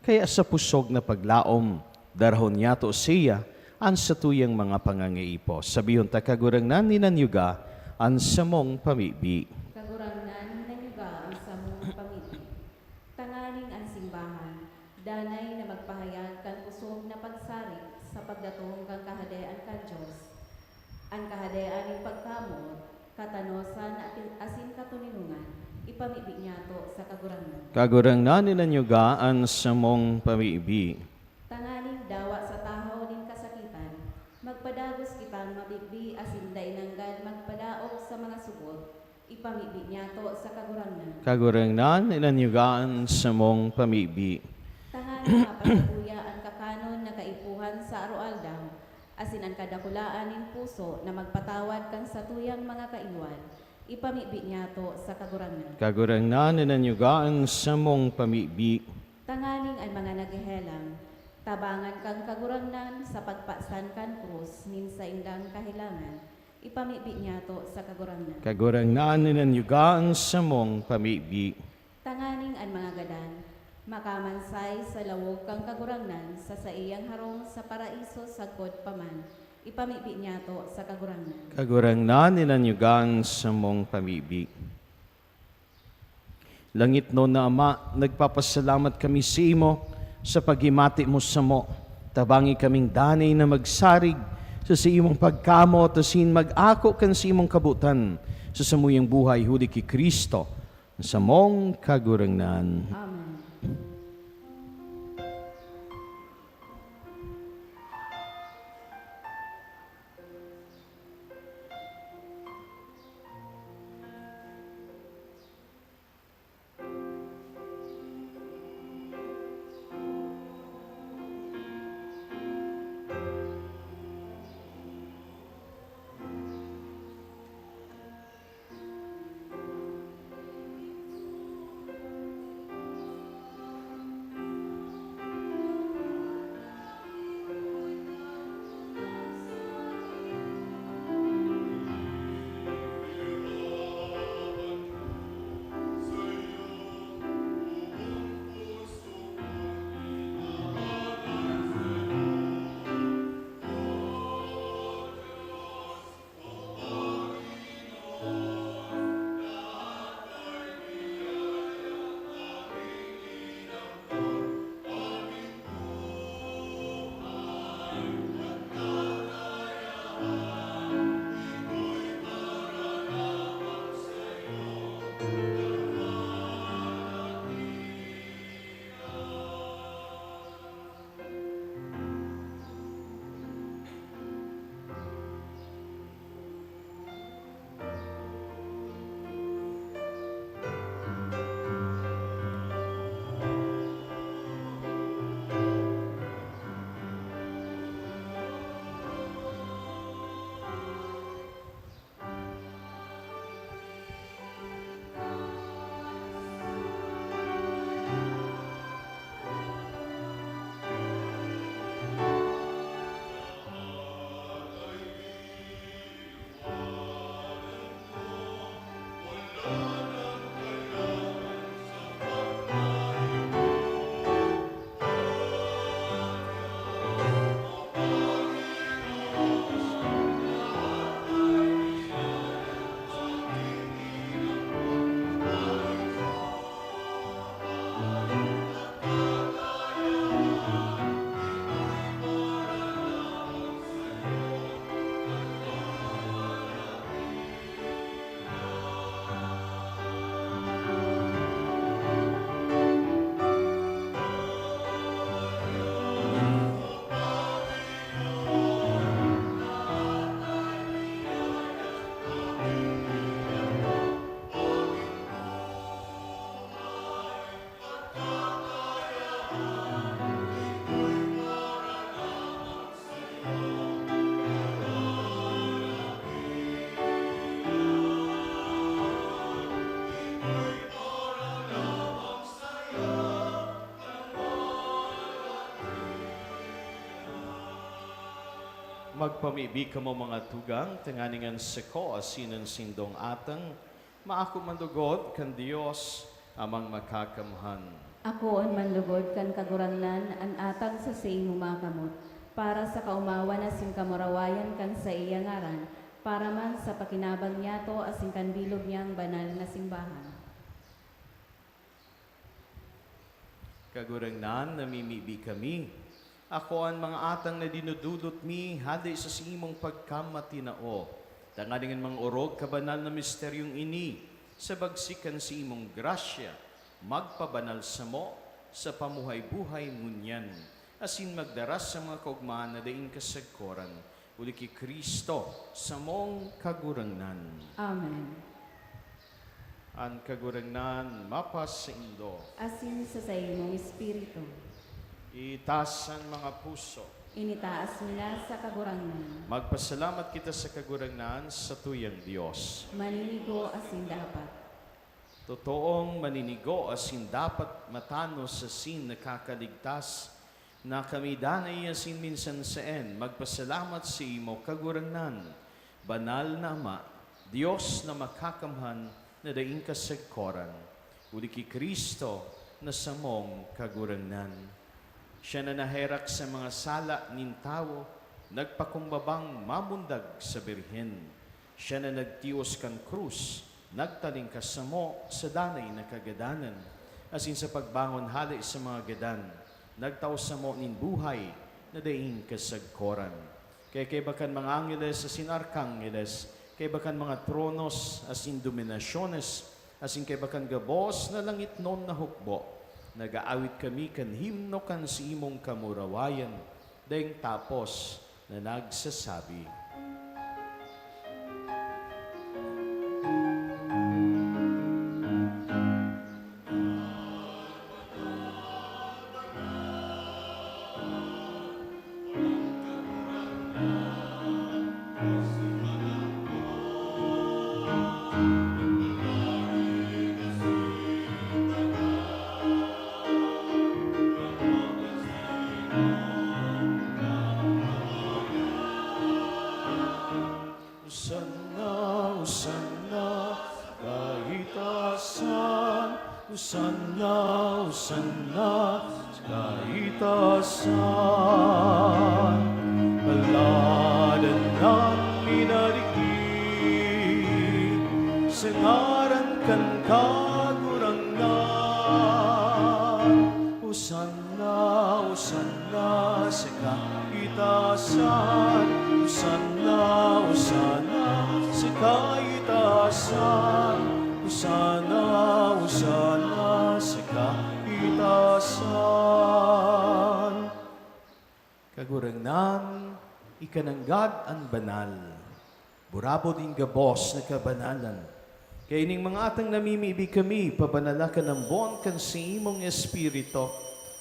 Kaya sa pusog na paglaom, darahon niyato siya an satuyang mga pangangaipo. Sabihon ta, "Kagurangnan, hinanyuga an samong pamibi." Kagurangnan, hinanyuga an samong pamibi. Tanganing an simbahan, danay na magpahayag kan pusog na pagsarig sa pagdatong kan Kahadean kan Dios. An Kahadean nin pagkamoot, katanosan, ati-, asin katoninongan, ipamibi niyato sa Kagurangnan. Kagurangnan, hinanyuga an samong pamibi. Tanganing dawa sa tahaw nin kasakitan, magpadagos kitang mamibi asin dai nanggad magpadaog sa mga subot, ipamibi niyato sa Kagurangnan. Kagurangnan, hinanyuga an samong pamibi. Tanganing mapasaguya an kakanon na kaipuhan sa aroaldaw, asin an kadakulaan nin puso na magpatawad kan satuyang mga kaiwal, ipamibi niyato sa Kagurangnan. Kagurangnan, hinanyuga an samong pamibi. Tanganing an mga naghehelang, tabangan kan Kagurangnan sa pagpasan kan krus nin saindang kahelangan, ipamibi niyato sa Kagurangnan. Kagurangnan, hinanyuga an samong pamibi. Tanganing an mga gadan, makamansay sa lawog kan Kagurangnan sa saiyang harong sa paraiso sagkod pa man, ipamibi niyato sa Kagurangnan. Kagurangnan, hinanyuga an samong pamibi. Langitnon na Ama, nagpapasalamat kami saimo sa paghimati mo samo. Tabangi kaming danay na magsarig sa saimong pagkamoot asin mag-ako kan saimong kabotan sa samuyang buhay, huli ki Cristo, samong Kagurangnan. Amen. Magpamibi kamo, mga tugang, tanganing an sako asin an sindong atang maako man lugod kan Dios Amang Makakamhan. Akoon man lugod kan Kagurangnan an atang sa saimong mga kamot, para sa kaomawan asin kamurawayan kan saiyang ngaran, para man sa pakinabang niyato asin kan bilog niyang banal na simbahan. Kagurangnan, namimibi kami. Ako an mga atang na dinudulot mi hale sa saimong pagkamatinao, tanganing an mga orog kabanal na misteryong ini, sa bagsik kan saimong grasya, magpabanal samo sa pamuhay-buhay ngunyan, asin magdara sa mga kaogmahan na daing kasagkoran, huli ki Cristo, samong Kagurangnan. Amen. An Kagurangnan mapasaindo. Asin sa saimong espiritu. Itaas an mga puso. Initaas mi na sa Kagurangnan. Magpasalamat kita sa Kagurangnan, sa tuyang Dios. Maninigo asin dapat. Totoong maninigo asin dapat, matanos asin nakakaligtas, na kami danay asin minsan saen magpasalamat sa imo, Kagurangnan, banal na Ama, Dios na makakamhan na daing kasagkoran, huli ki Cristo na samong Kagurangnan. Siya na naherak sa mga sala nin tawo, nagpakumbabang mamundag sa birhen. Siya na nagtios kan krus, nagtalingkas samo sa danay na kagadanan, asin sa pagbangon hale sa mga gadan, nagtao samo nin buhay na daing kasagkoran. Kaya kaiba kan mga angheles asin arkangheles, kaiba kan mga tronos asin dominasyones, asin kaiba kan gabos na langitnon na hukbo, nag-aawit kami kan himno kan saimong kamurawayan, daing tapos na nagsasabi, Hosanna, Hosanna sa kaitasan, Hosanna, Hosanna sa kaitasan. Paladan an minarigit sa ngaran kan Kagurangnan. Hosanna, Hosanna sa kaitasan, Hosanna, Hosanna sa kaitasan, Hosanna, Hosanna sa kaitasan. Kagurangnan, ika nanggad an banal. Burabod nin gabos na kabanalan. Kaya ining mga atang namimibi kami, pabanala kan ambon kan saimong Espiritu,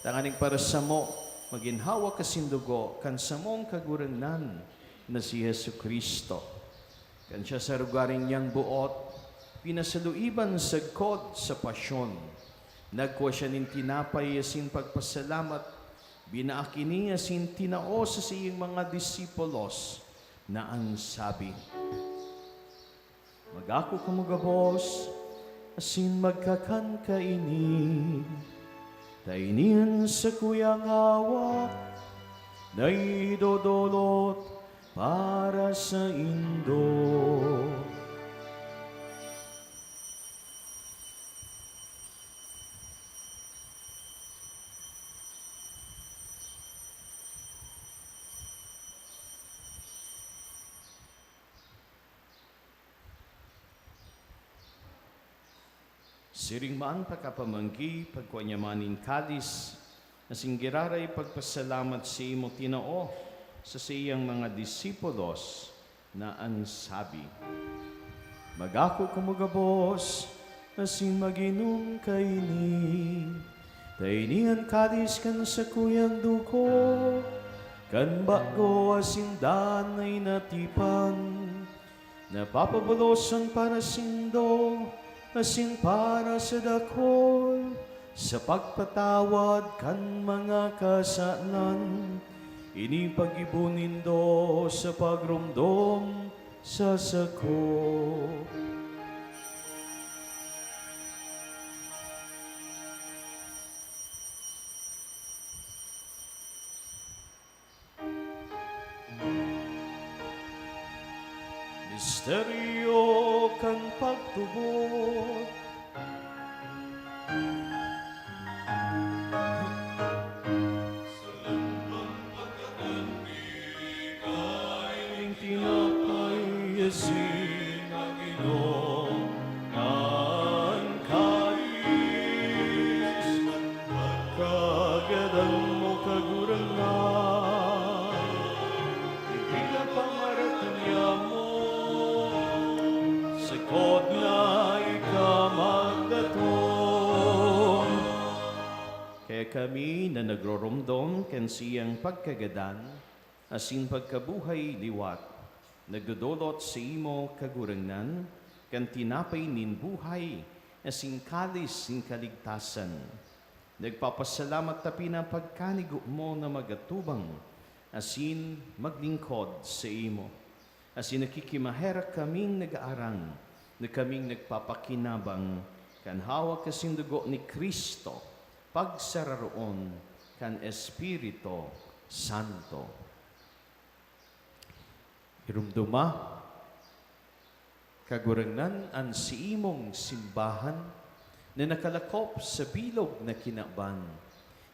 tanganing para samo, magin hawak asin dugo kan samong Kagurangnan na si Jesu-Cristo. Kan siya sa rugaring niyang boot, pinasaluiban sagkod sa pasyon, nagkua siya nin tinapay asin pagpasalamat, binaak ini asin tinao sa saiyang mga disipulos, na an sabi, "Mag-ako kamo gabos asin magkakan kaini, ta ini an sakuyang hawak na idodolot para saindo." Siring man pakapamanggi, pagkua niya man nin kalis, asin giraray pagpasalamat saimo tinao sa saiyang mga disipulos, na an sabi, "Mag-ako kamo gabos asin mag-inom kaini, ta ini an kalis kan sakuyang dugo kan bago asin danay na tipan, na papabolosan para saindo asin para sa dakul sa pagpatawad kan mga kasalan. Ini pag-ibo nindo sa pagromdom sa sako. Misteryo kan pagtubod. Ning tinapay asin pag-inom kan kais, pagkagadan mo, Kagurangnan, ipinapamarataya mo, sagkod na ika magdatong. Kaya kami na nagroromdom kan siyang pagkagadan asin pagkabuhay liwat, nagdodolot saimo, Kagurangnan, kan tinapay nin buhay asin kalis nin kaligtasan. Nagpapasalamat ta pinapagkanigo mo na magatubang asin maglingkod saimo. Asin nakikimaherak kaming nag-aarang na kaming nagpapakinabang kan hawak asin dugo ni Cristo, pagsararoon kan Espiritu Santo. Iromdoma, Kagurangnan, an siimong simbahan na nakalakop sa bilog na kinaban,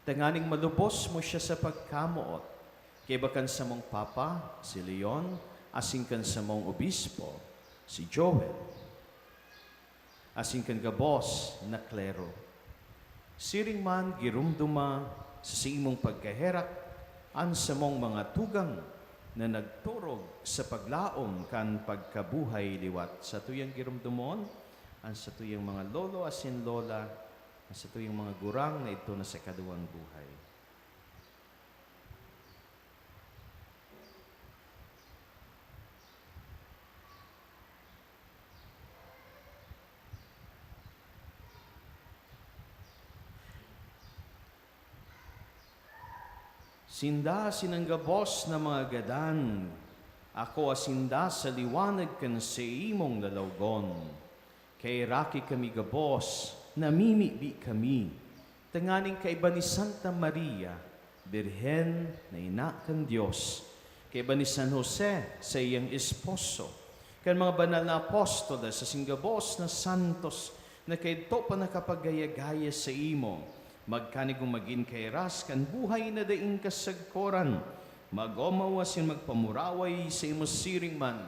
tanganing malubos mo siya sa pagkamoot, kaiba kan samong Papa, si Leon, asin kan samong Obispo, si Joel, asin kan gabos na klero. Siring man, giromdoma sa saimong pagkaherak an samong mga tugang na nagturog sa paglaom kan pagkabuhay liwat. Satuyang giromdomon an satuyang mga lolo asin lola, an satuyang mga gurang na idto na sa kaduwang buhay. Sinda sinang gabos na mga gadan, akoa sinda sa liwanag kan saimong lalawgon. Kaheraki kami gabos, namimibi kami, tanganing kaiba ni Santa Maria, Birhen na ina kan Dios, kaiba ni San Jose, saiyang esposo, kan mga banal na apostoles asin gabos na santos na kaidto pa nakapagaya-gaya saimo, magkanigong magin kairas kan buhay na daing kasagkoran, mag-omaw asin magpamuraway saimo siring man,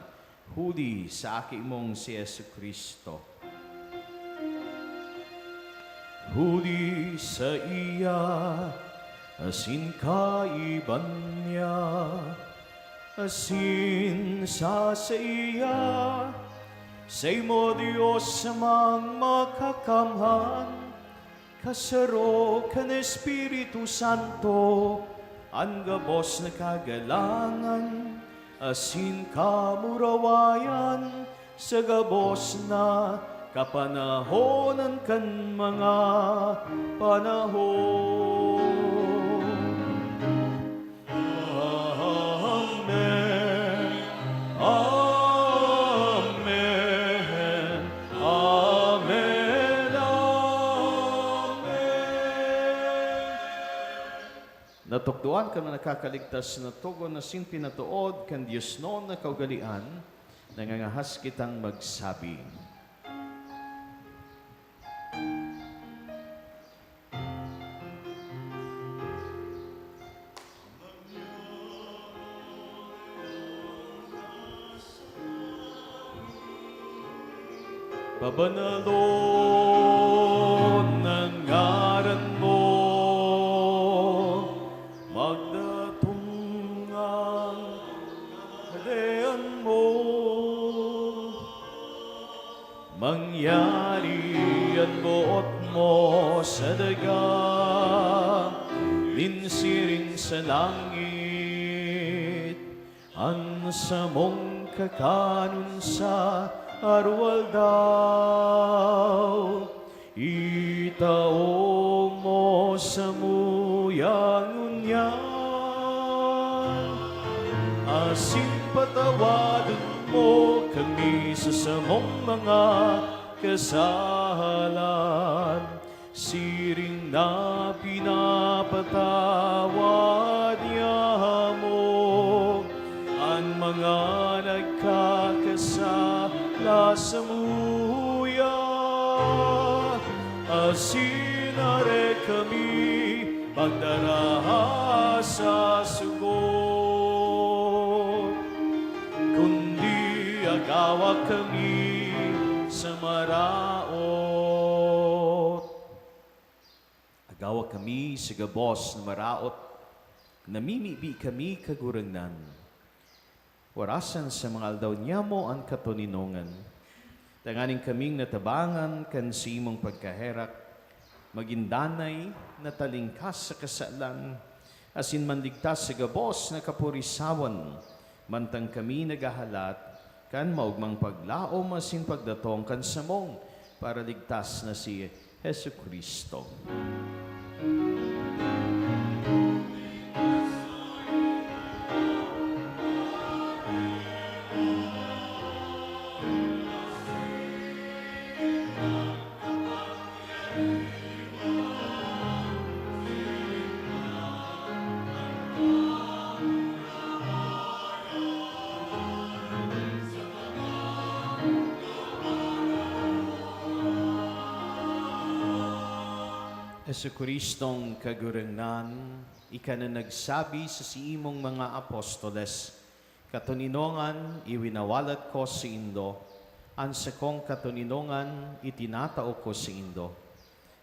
huli sa Aki mong si Jesu-Cristo. Huli saiya, asin kaiba niya, asin sa saiya, saimo, Dios Amang Makakamhan, kasaro kan Espiritu Santo, an gabos na kagalangan asin kamurawayan sa gabos na kapanahonan kan mga panahon. Amen. Amen. Amen. Amen. Natukdoan kan mga nakakaligtas na togon asin pinatood kan diosnon na kaugalean, nangangahas kitang magsabi. Pabanalon an ngaran mo, magdatong an kahadean mo. Mangyari an boot mo sa daga, nin siring sa langit. An samong kakanon sa aroaldaw, itao mo samuya ngunyan. Asin patawadon mo kami sa samong mga kasalan, siring na pinapatawad niamo an mga nagkakasala samuya, asin are kami pagdaraha sa sugot, kundi agawa kami sa maraot. Agawa kami sa gabos na maraot, namimibi kami, Kagurangnan. Warasan sa mga aldaw niyamo an katoninongan, tanganing kaming natabangan kan saimong pagkaherak, magin danay na talingkas sa kasalan, asin manligtas sa gabos na kapurisawan, mantang kami naghahalat kan maogmang paglaom asin pagdatong kan samong Paraligtas na si Jesu-Cristo. Jesu-Cristong Kagurangnan, ika na nagsabi sa siimong mga apostoles, "Katoninongan iwinawalat ko saindo, an sakong katoninongan itinatao ko saindo."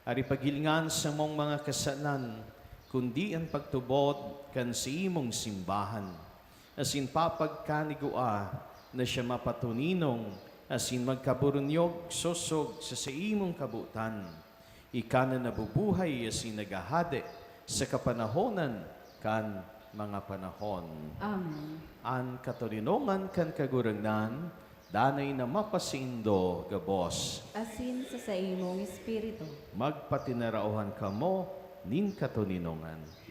Ari paghilingan samong mga kasalan, kundi an pagtubod kan saimong simbahan, asin papagkanigua na siya mapatoninong asin magkaburunyog sosog sa saimong kabotan. Ika na nabubuhay asin naghahade sa kapanahonan kan mga panahon. Amen. An katoninongan kan Kagurangnan danay na mapasaindo gabos. Asin sa saimong espiritu. Magpatinaraohan kamo nin katoninongan.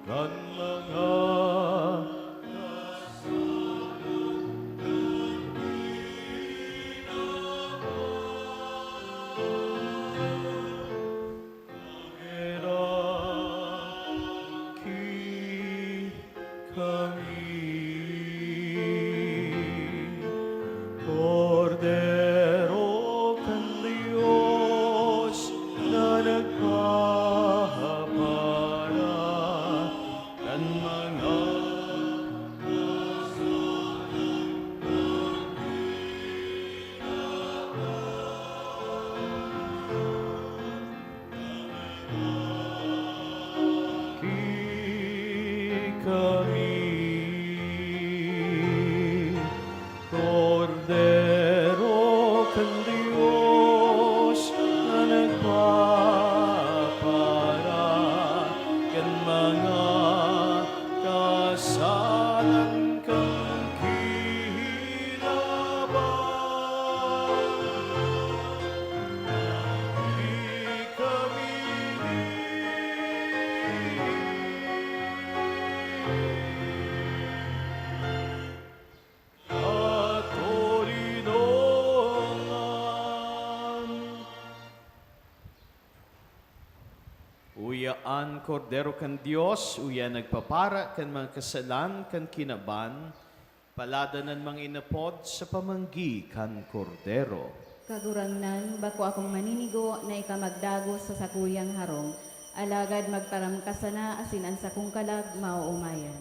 Kan mga Herak ki kami, Kordero kan Dios na nagpapapara kan mga kasalan. Ki kami, Kordero kan Dios na nagpapara kan mga kasalan kan kinaban. Ki kami katoninongan. Uya an Kordero kan Dios, uya nagpapara kan mga kasalan kan kinaban. Palada nan mga inapod sa pamanggi kan Kordero. Kagurangnan, bako akong maninigo na ika magdagos sa sakuyang harong, alagad magtaram ka sana asin an sakong kalag maoomayan.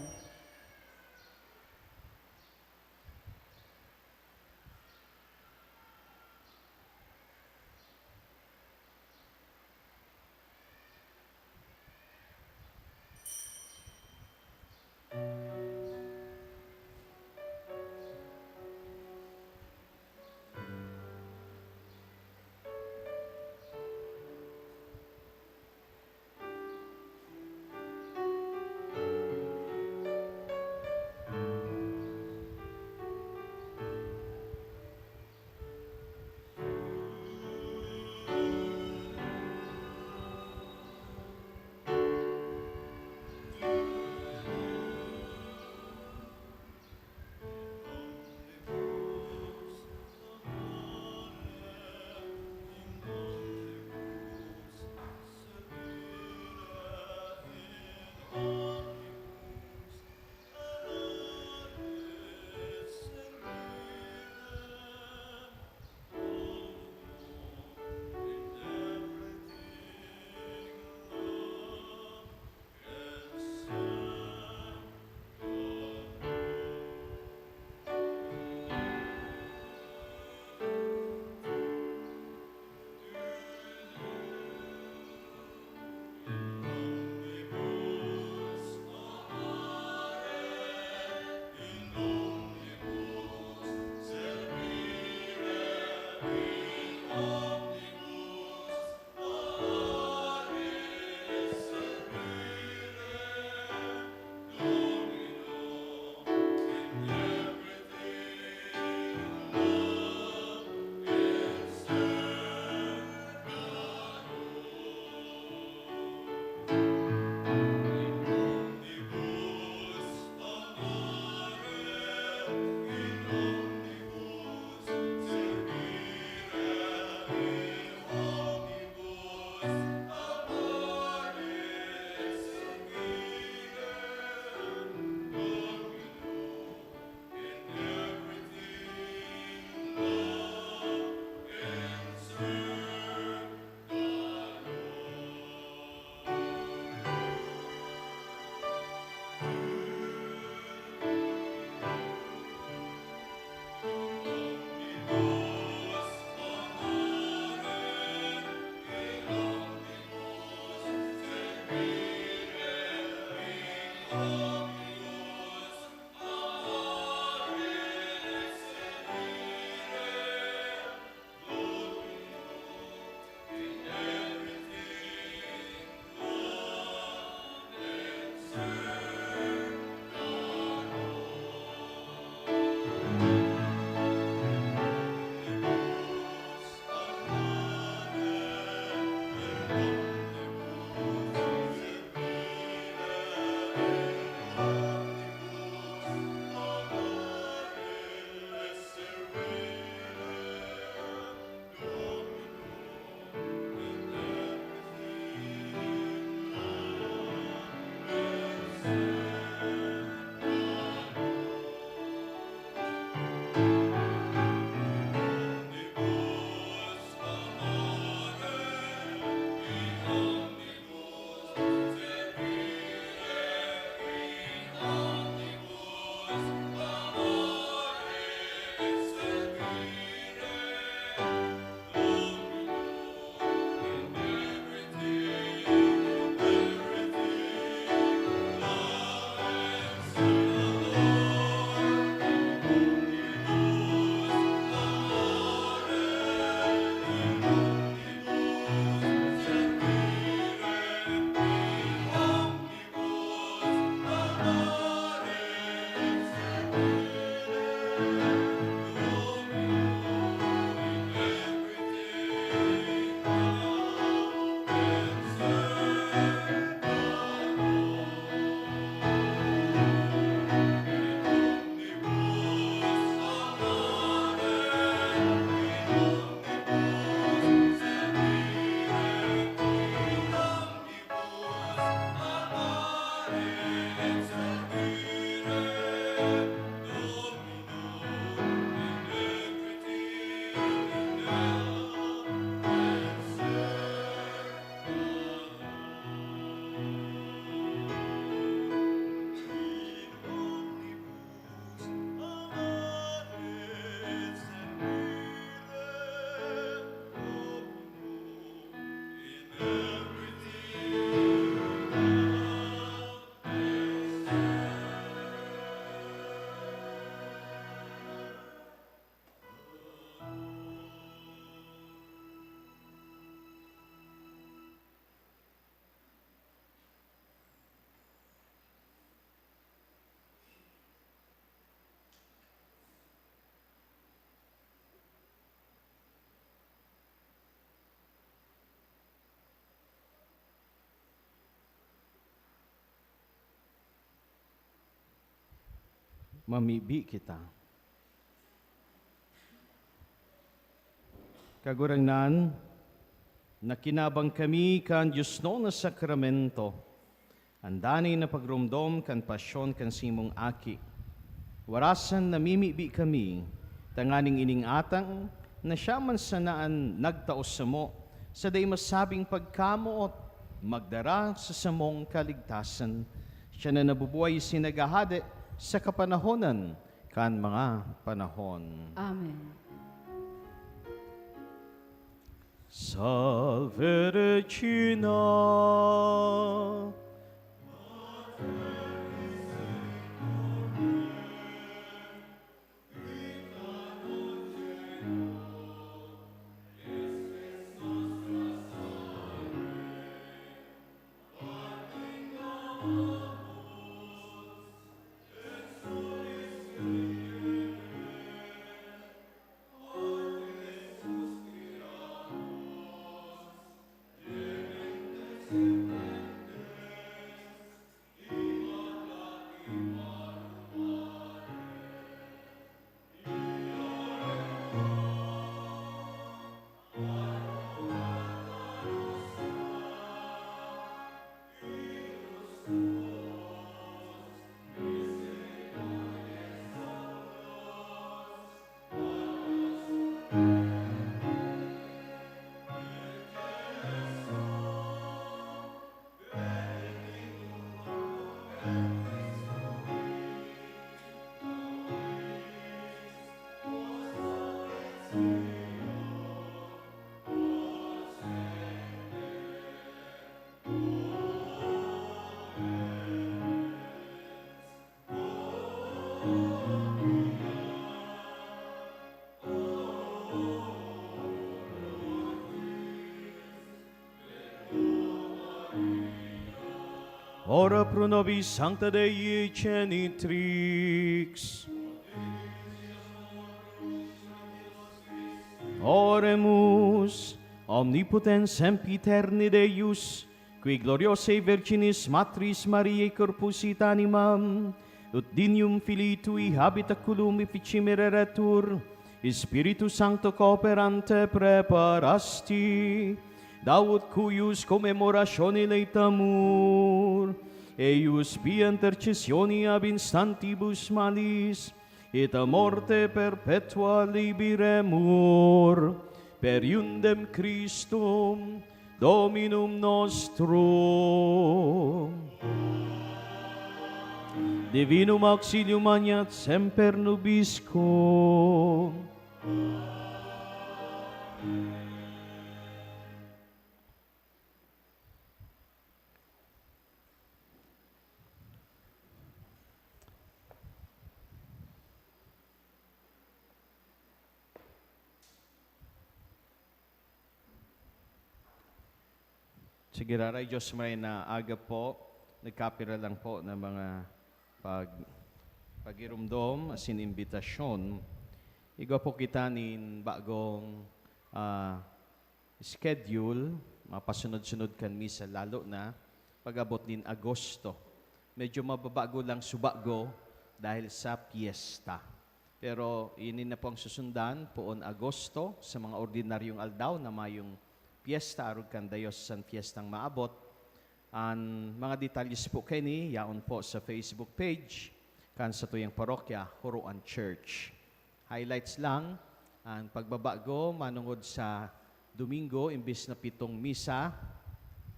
Mamibi kita. Kagurangnan, nakinabang kami kan diosnon na sakramento, an danay na pagromdom kan pasyon kan saimong Aki. Warasan namimibi kami, tanganing ining atang na siya man sana an nagtao samo, sa dai masabing pagkamoot, magdara sa samong kaligtasan. Siya na nabubuhay asin naghahade sa kapanahonan kan mga panahon. Amen. Salve Regina, Ora pro nobis Sancta Dei Genitrix. Oremus. Omnipotens sempiterni Deus, qui gloriosae Virginis Matris Mariae corpus et animam, ut dignum Filii Tui habitaculum efficimeraretur, Spiritu Sancto cooperante preparasti, da ut cuius commemoratione laetamur, eius via intercessione ab instantibus malis, et a morte perpetua liberemur, per eundem Christum, Dominum nostrum. Divinum auxilium maneat semper nobiscum. Sige, Raray Diyos, maray na aga po. Nagkapira lang po na mga pag-, pagirumdom, asin imbitasyon. Igwa po kita nin bagong, ah, schedule, mapasunod-sunod kan misa, lalo na pag-abot nin Agosto. Medyo mababago lang subago dahil sa piyesta. Pero ini na po ang susundan, poon Agosto, sa mga ordinaryong aldaw na mayong piyesta, arog kan dayos san piyestang maabot. An mga detalles po kaini, yaon po sa Facebook page kan satuyang parokya, Huroan Church. Highlights lang, an pagbabago manongod sa Domingo, imbis na pitong misa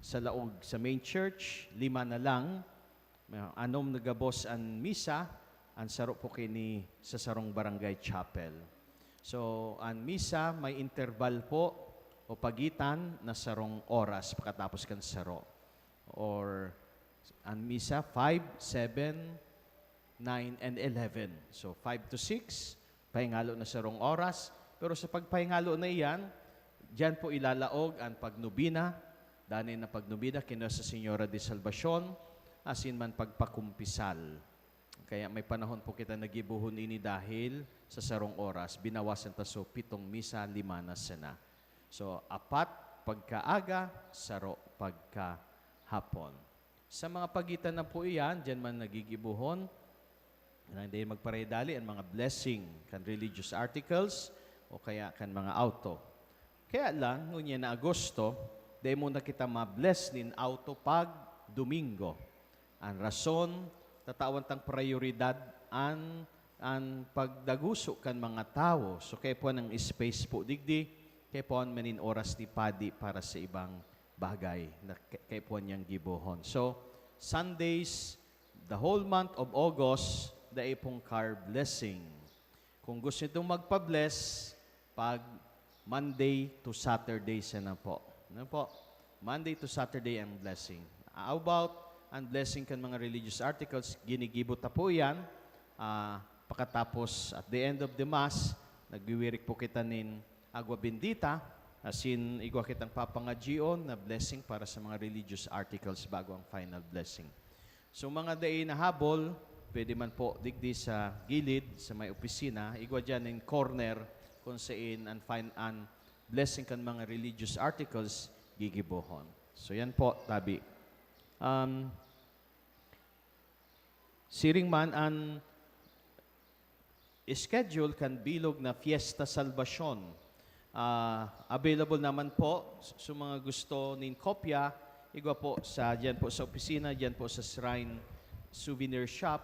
sa laog sa main church, lima na lang. May anom na gabos an misa, an saro po kaini sa sarong barangay chapel. So, an misa may interval po o pagitan na sarong oras pakatapos kan saro. Or an misa, five, seven, nine, and eleven. So, five to six, pahingalo na sarong oras. Pero sa pagpahingalo na iyan, diyan po ilalaog an pagnobina, danay na pagnobina ki Nuestra Señora de Salvacion, asin man pagpakumpisal. Kaya may panahon po kita nagibohon ini dahil sa sarong oras, binawasan ta, so, pitong misa, lima na sana. So, apat pagkaaga, saro pagkahapon. Sa mga pagitan na po iyan, diyan man nagigibohon, Nang dai magparadali an mga blessing kan religious articles o kaya kan mga auto. Kaya lang, ngunyan na Agosto, dai muna kita ma-bless nin auto pag Domingo. An rason, tatawan tang prayoridad an, an pagdaguso kan mga tawo. So, kaya po ang space po digdi, kaya po ang manin oras ni Padi para sa ibang bagay na k-, kaya po niyang gibohon. So, Sundays, the whole month of August, dai pong car blessing. Kung gusto nitong magpa-bless, pag Monday to Saturday sana po. Ano po? Monday to Saturday ang blessing. How about ang blessing kan mga religious articles? Ginigibo ta po yan. Ah, pakatapos, at the end of the Mass, nagwiwirik po kita nin agwa bendita, asin igwa kitang papangadyion na blessing para sa mga religious articles bago ang final blessing. So, mga dai nahabol, pwede man po digdi sa gilid, sa may opisina, igwa dyan in corner, kung sain an fine, an blessing kan mga religious articles, gigibohon. So, yan po, tabi. Um, siring man an schedule kan bilog na Fiesta Salvacion. Ah, available naman po s-, sa mga gusto nin kopya, igwa po sa, diyan po sa opisina, diyan po sa Shrine Souvenir Shop,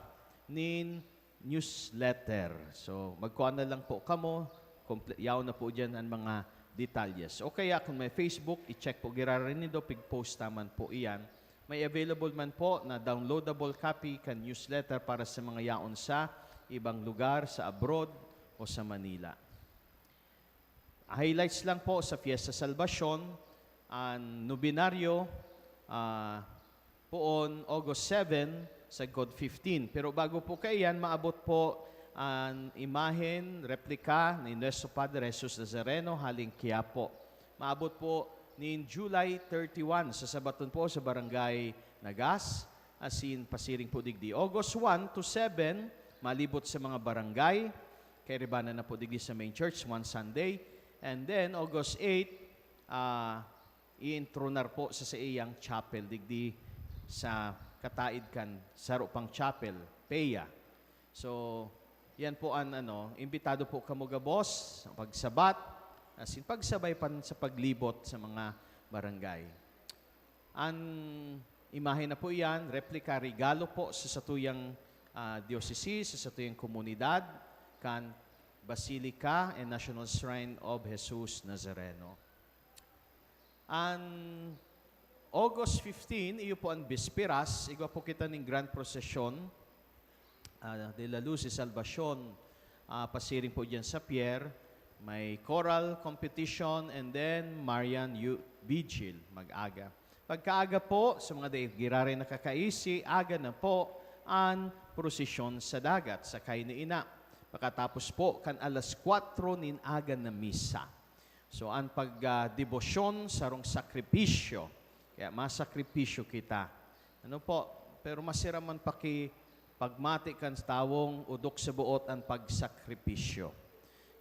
nin newsletter. So, magkuha na lang po kamo, komple-, yaon na po diyan ang mga detalyes. O kaya kung may Facebook, i-check po giraray nindo, pig-post naman po iyan. May available man po na downloadable copy kan newsletter para sa mga yaon sa ibang lugar, sa abroad o sa Manila. Highlights lang po sa Fiesta Salvacion, an Nobenaryo, ah, poon August seven, sagkod fifteen. Pero bago po kaiyan, maabot po an imahen, replika ni Nuestro Padre Jesus Nazareno, haling Quiapo. Maabot po nin July thirty-one, sa Sabaton po sa Barangay Nagas, asin pasiring po digdi. August one to seven, malibot sa mga barangay. Kairibanan na po digdi sa main church, one Sunday. And then, August eight, ah, iintronar po sa saiyang chapel digdi sa kataid kan saro pang chapel, Pea. So, yan po an ano, imbitado po kamo gabos sa pagsabat, asin pagsabay pa sa paglibot sa mga barangay. An imahe na po iyan, replika, regalo po sa satuyang, ah, diocese, sa satuyang komunidad, kan Basilica and National Shrine of Jesus Nazareno. An August fifteen, iyo po an Bisperas, igwa po kita nin Grand Procession, ah, de la Luz y Salvacion, ah, pasiring po diyan sa pier. May choral competition and then Marian Yu-, Vigil, mag-aga. Pagkaaga po, sa mga dai giraray nakakaisi, aga na po an prosesyon sa dagat, sa Kainainan. Pakatapos po kan alas kwatro nin aga na misa. So, an pag, ah, debosyon, sarong sakripisyo. Kaya masakripisyo kita. Ano po? Pero masira man paki-, pagmati kan tawong odok sa boot an pagsakripisyo.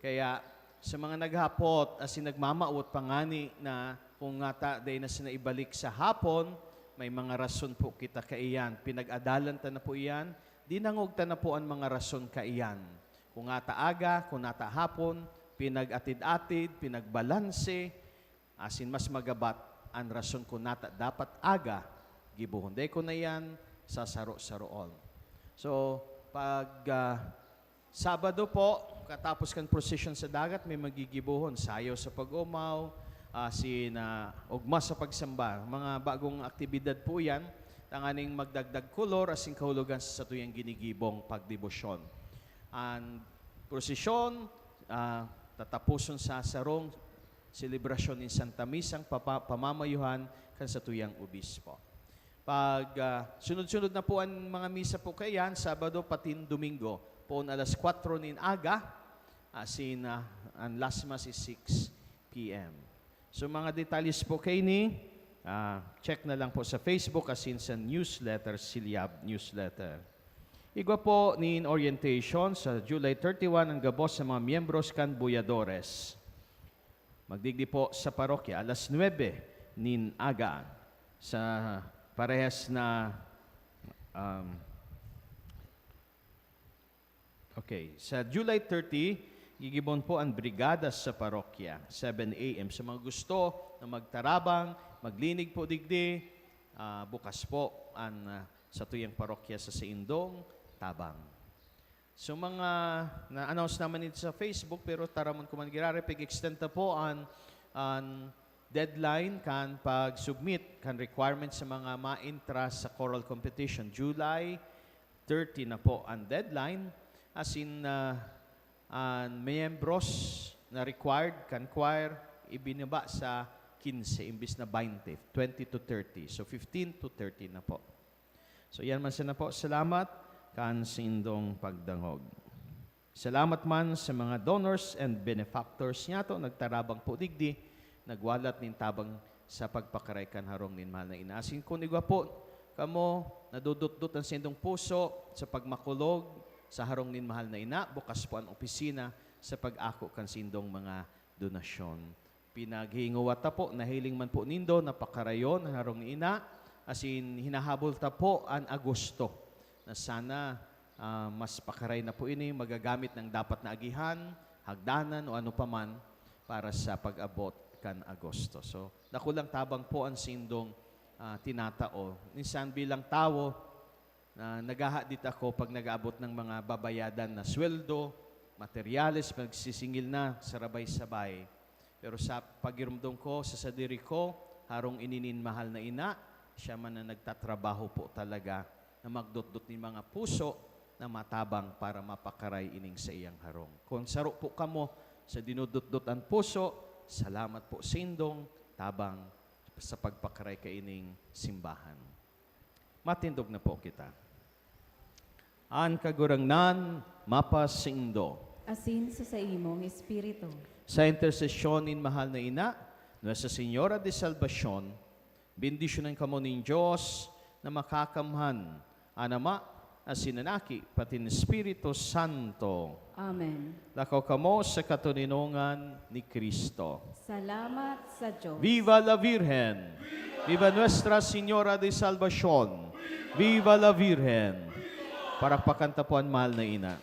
Kaya sa mga naghapot, asin nagmamawot pa ngani na kung ngata dai na sana ibalik sa hapon, may mga rason po kita kaiyan. Pinag-adalan ta na po iyan, dinangog ta na po an mga rason kaiyan. Kung ngata aga, kung ngata hapon, pinag-atid-atid, pinagbalanse, asin mas magabat an rason kun ngata dapat aga gibohon. Dai ko na iyan sasaro-saroon. So, pag, ah, Sabado po, katapos kan prosesyon sa dagat, may magigibohon, sayaw sa pag-omaw, asin, ah, ogma sa pagsamba, mga bagong aktibidad po yan, tanganing magdagdag kolor asin kahulogan sa satuyang ginigibong pagdebosyon. An prosesyon, ah, tataposon sa sarong selebrasyon nin Santa Misang papa-, pamamayuhan kan satuyang obispo. Pag, ah, sunod-sunod na po an mga misa po kaiyan, Sabado patin Domingo, poon alas kwatro nin aga, asin, ah, an last mass is six P M. So, mga detalles po kaini, ah, check na lang po sa Facebook asin sa newsletter, Silyab Newsletter. Igwa po nin orientation sa July thirty-one an gabos sa mga miyembros kan Buyadores. Magdigdi po sa parokya alas nuebe nin aga sa parehas na, um, Okay, sa July thirty, gigibon po an brigada sa parokya, seven a m. Sa mga gusto na magtarabang, maglinig po digdi, ah, bukas po an, ah, satuyang parokya sa saindong tabang. So, mga na-announce naman ito sa Facebook, pero taramon ko man girare, pig-extend ta po an, an deadline kan pag-submit kan requirements sa mga ma-entra sa choral competition. July thirty na po an deadline. As in, ah, an miyembros na required kan choir, ibinaba sa quince imbis na twenty, twenty to thirty. So, fifteen to thirty na po. So, yan man sana po. Salamat kan saindong pagdangog. Salamat man sa mga donors and benefactors niyato, nagtarabang po digdi, nagwalat nin tabang sa pagpakaray kan harong nin mahal na ina. Asin kun igwa po kamo, nadudutdot an saindong puso sa pagmakulog sa harong nin mahal na ina, bukas po an opisina sa pag-ako kan saindong mga donasyon. Pinaghinguwat ta po, nahiling man po nindo na pakarayon an harong ni ina, asin hinahabol ta po an Agosto, na sana, ah, mas pakaray na po ini, magagamit na an dapat na agihan, hagdanan o ano pa man para sa pag-abot kan Agosto. So, dakulang tabang po an saindong, ah, tinatao. Minsan bilang tawo, na naghahadit ako pag nag-aabot ng mga babayadan na sweldo, materyales, magsisingil na sarabay-sabay. Pero sa pagirumdom ko sa sadiri ko, harong ini nin mahal na ina, siya man na nagtatrabaho po talaga na magdotdot nin mga puso na matabang para mapakaray ining saiyang harong. Kun saro po kamo sa dinudotdot an puso, salamat po saindong tabang sa pagpakaray kaining simbahan. Matindog na po kita. An Kagurangnan mapasaindo. Asin sa saimong espiritu. Sa intersesyon nin mahal na ina, Nuestra Señora de Salvacion, bendisyonan kamo nin Dios na Makakamhan, an Ama, asin an Aki, pati an Espiritu Santo. Amen. Lakaw kamo sa katoninongan ni Cristo. Salamat sa Diyos. Viva la Virgen! Viva Nuestra Señora de Salvacion! Viva la Virgen! Parakpakan ta po an mahal na ina.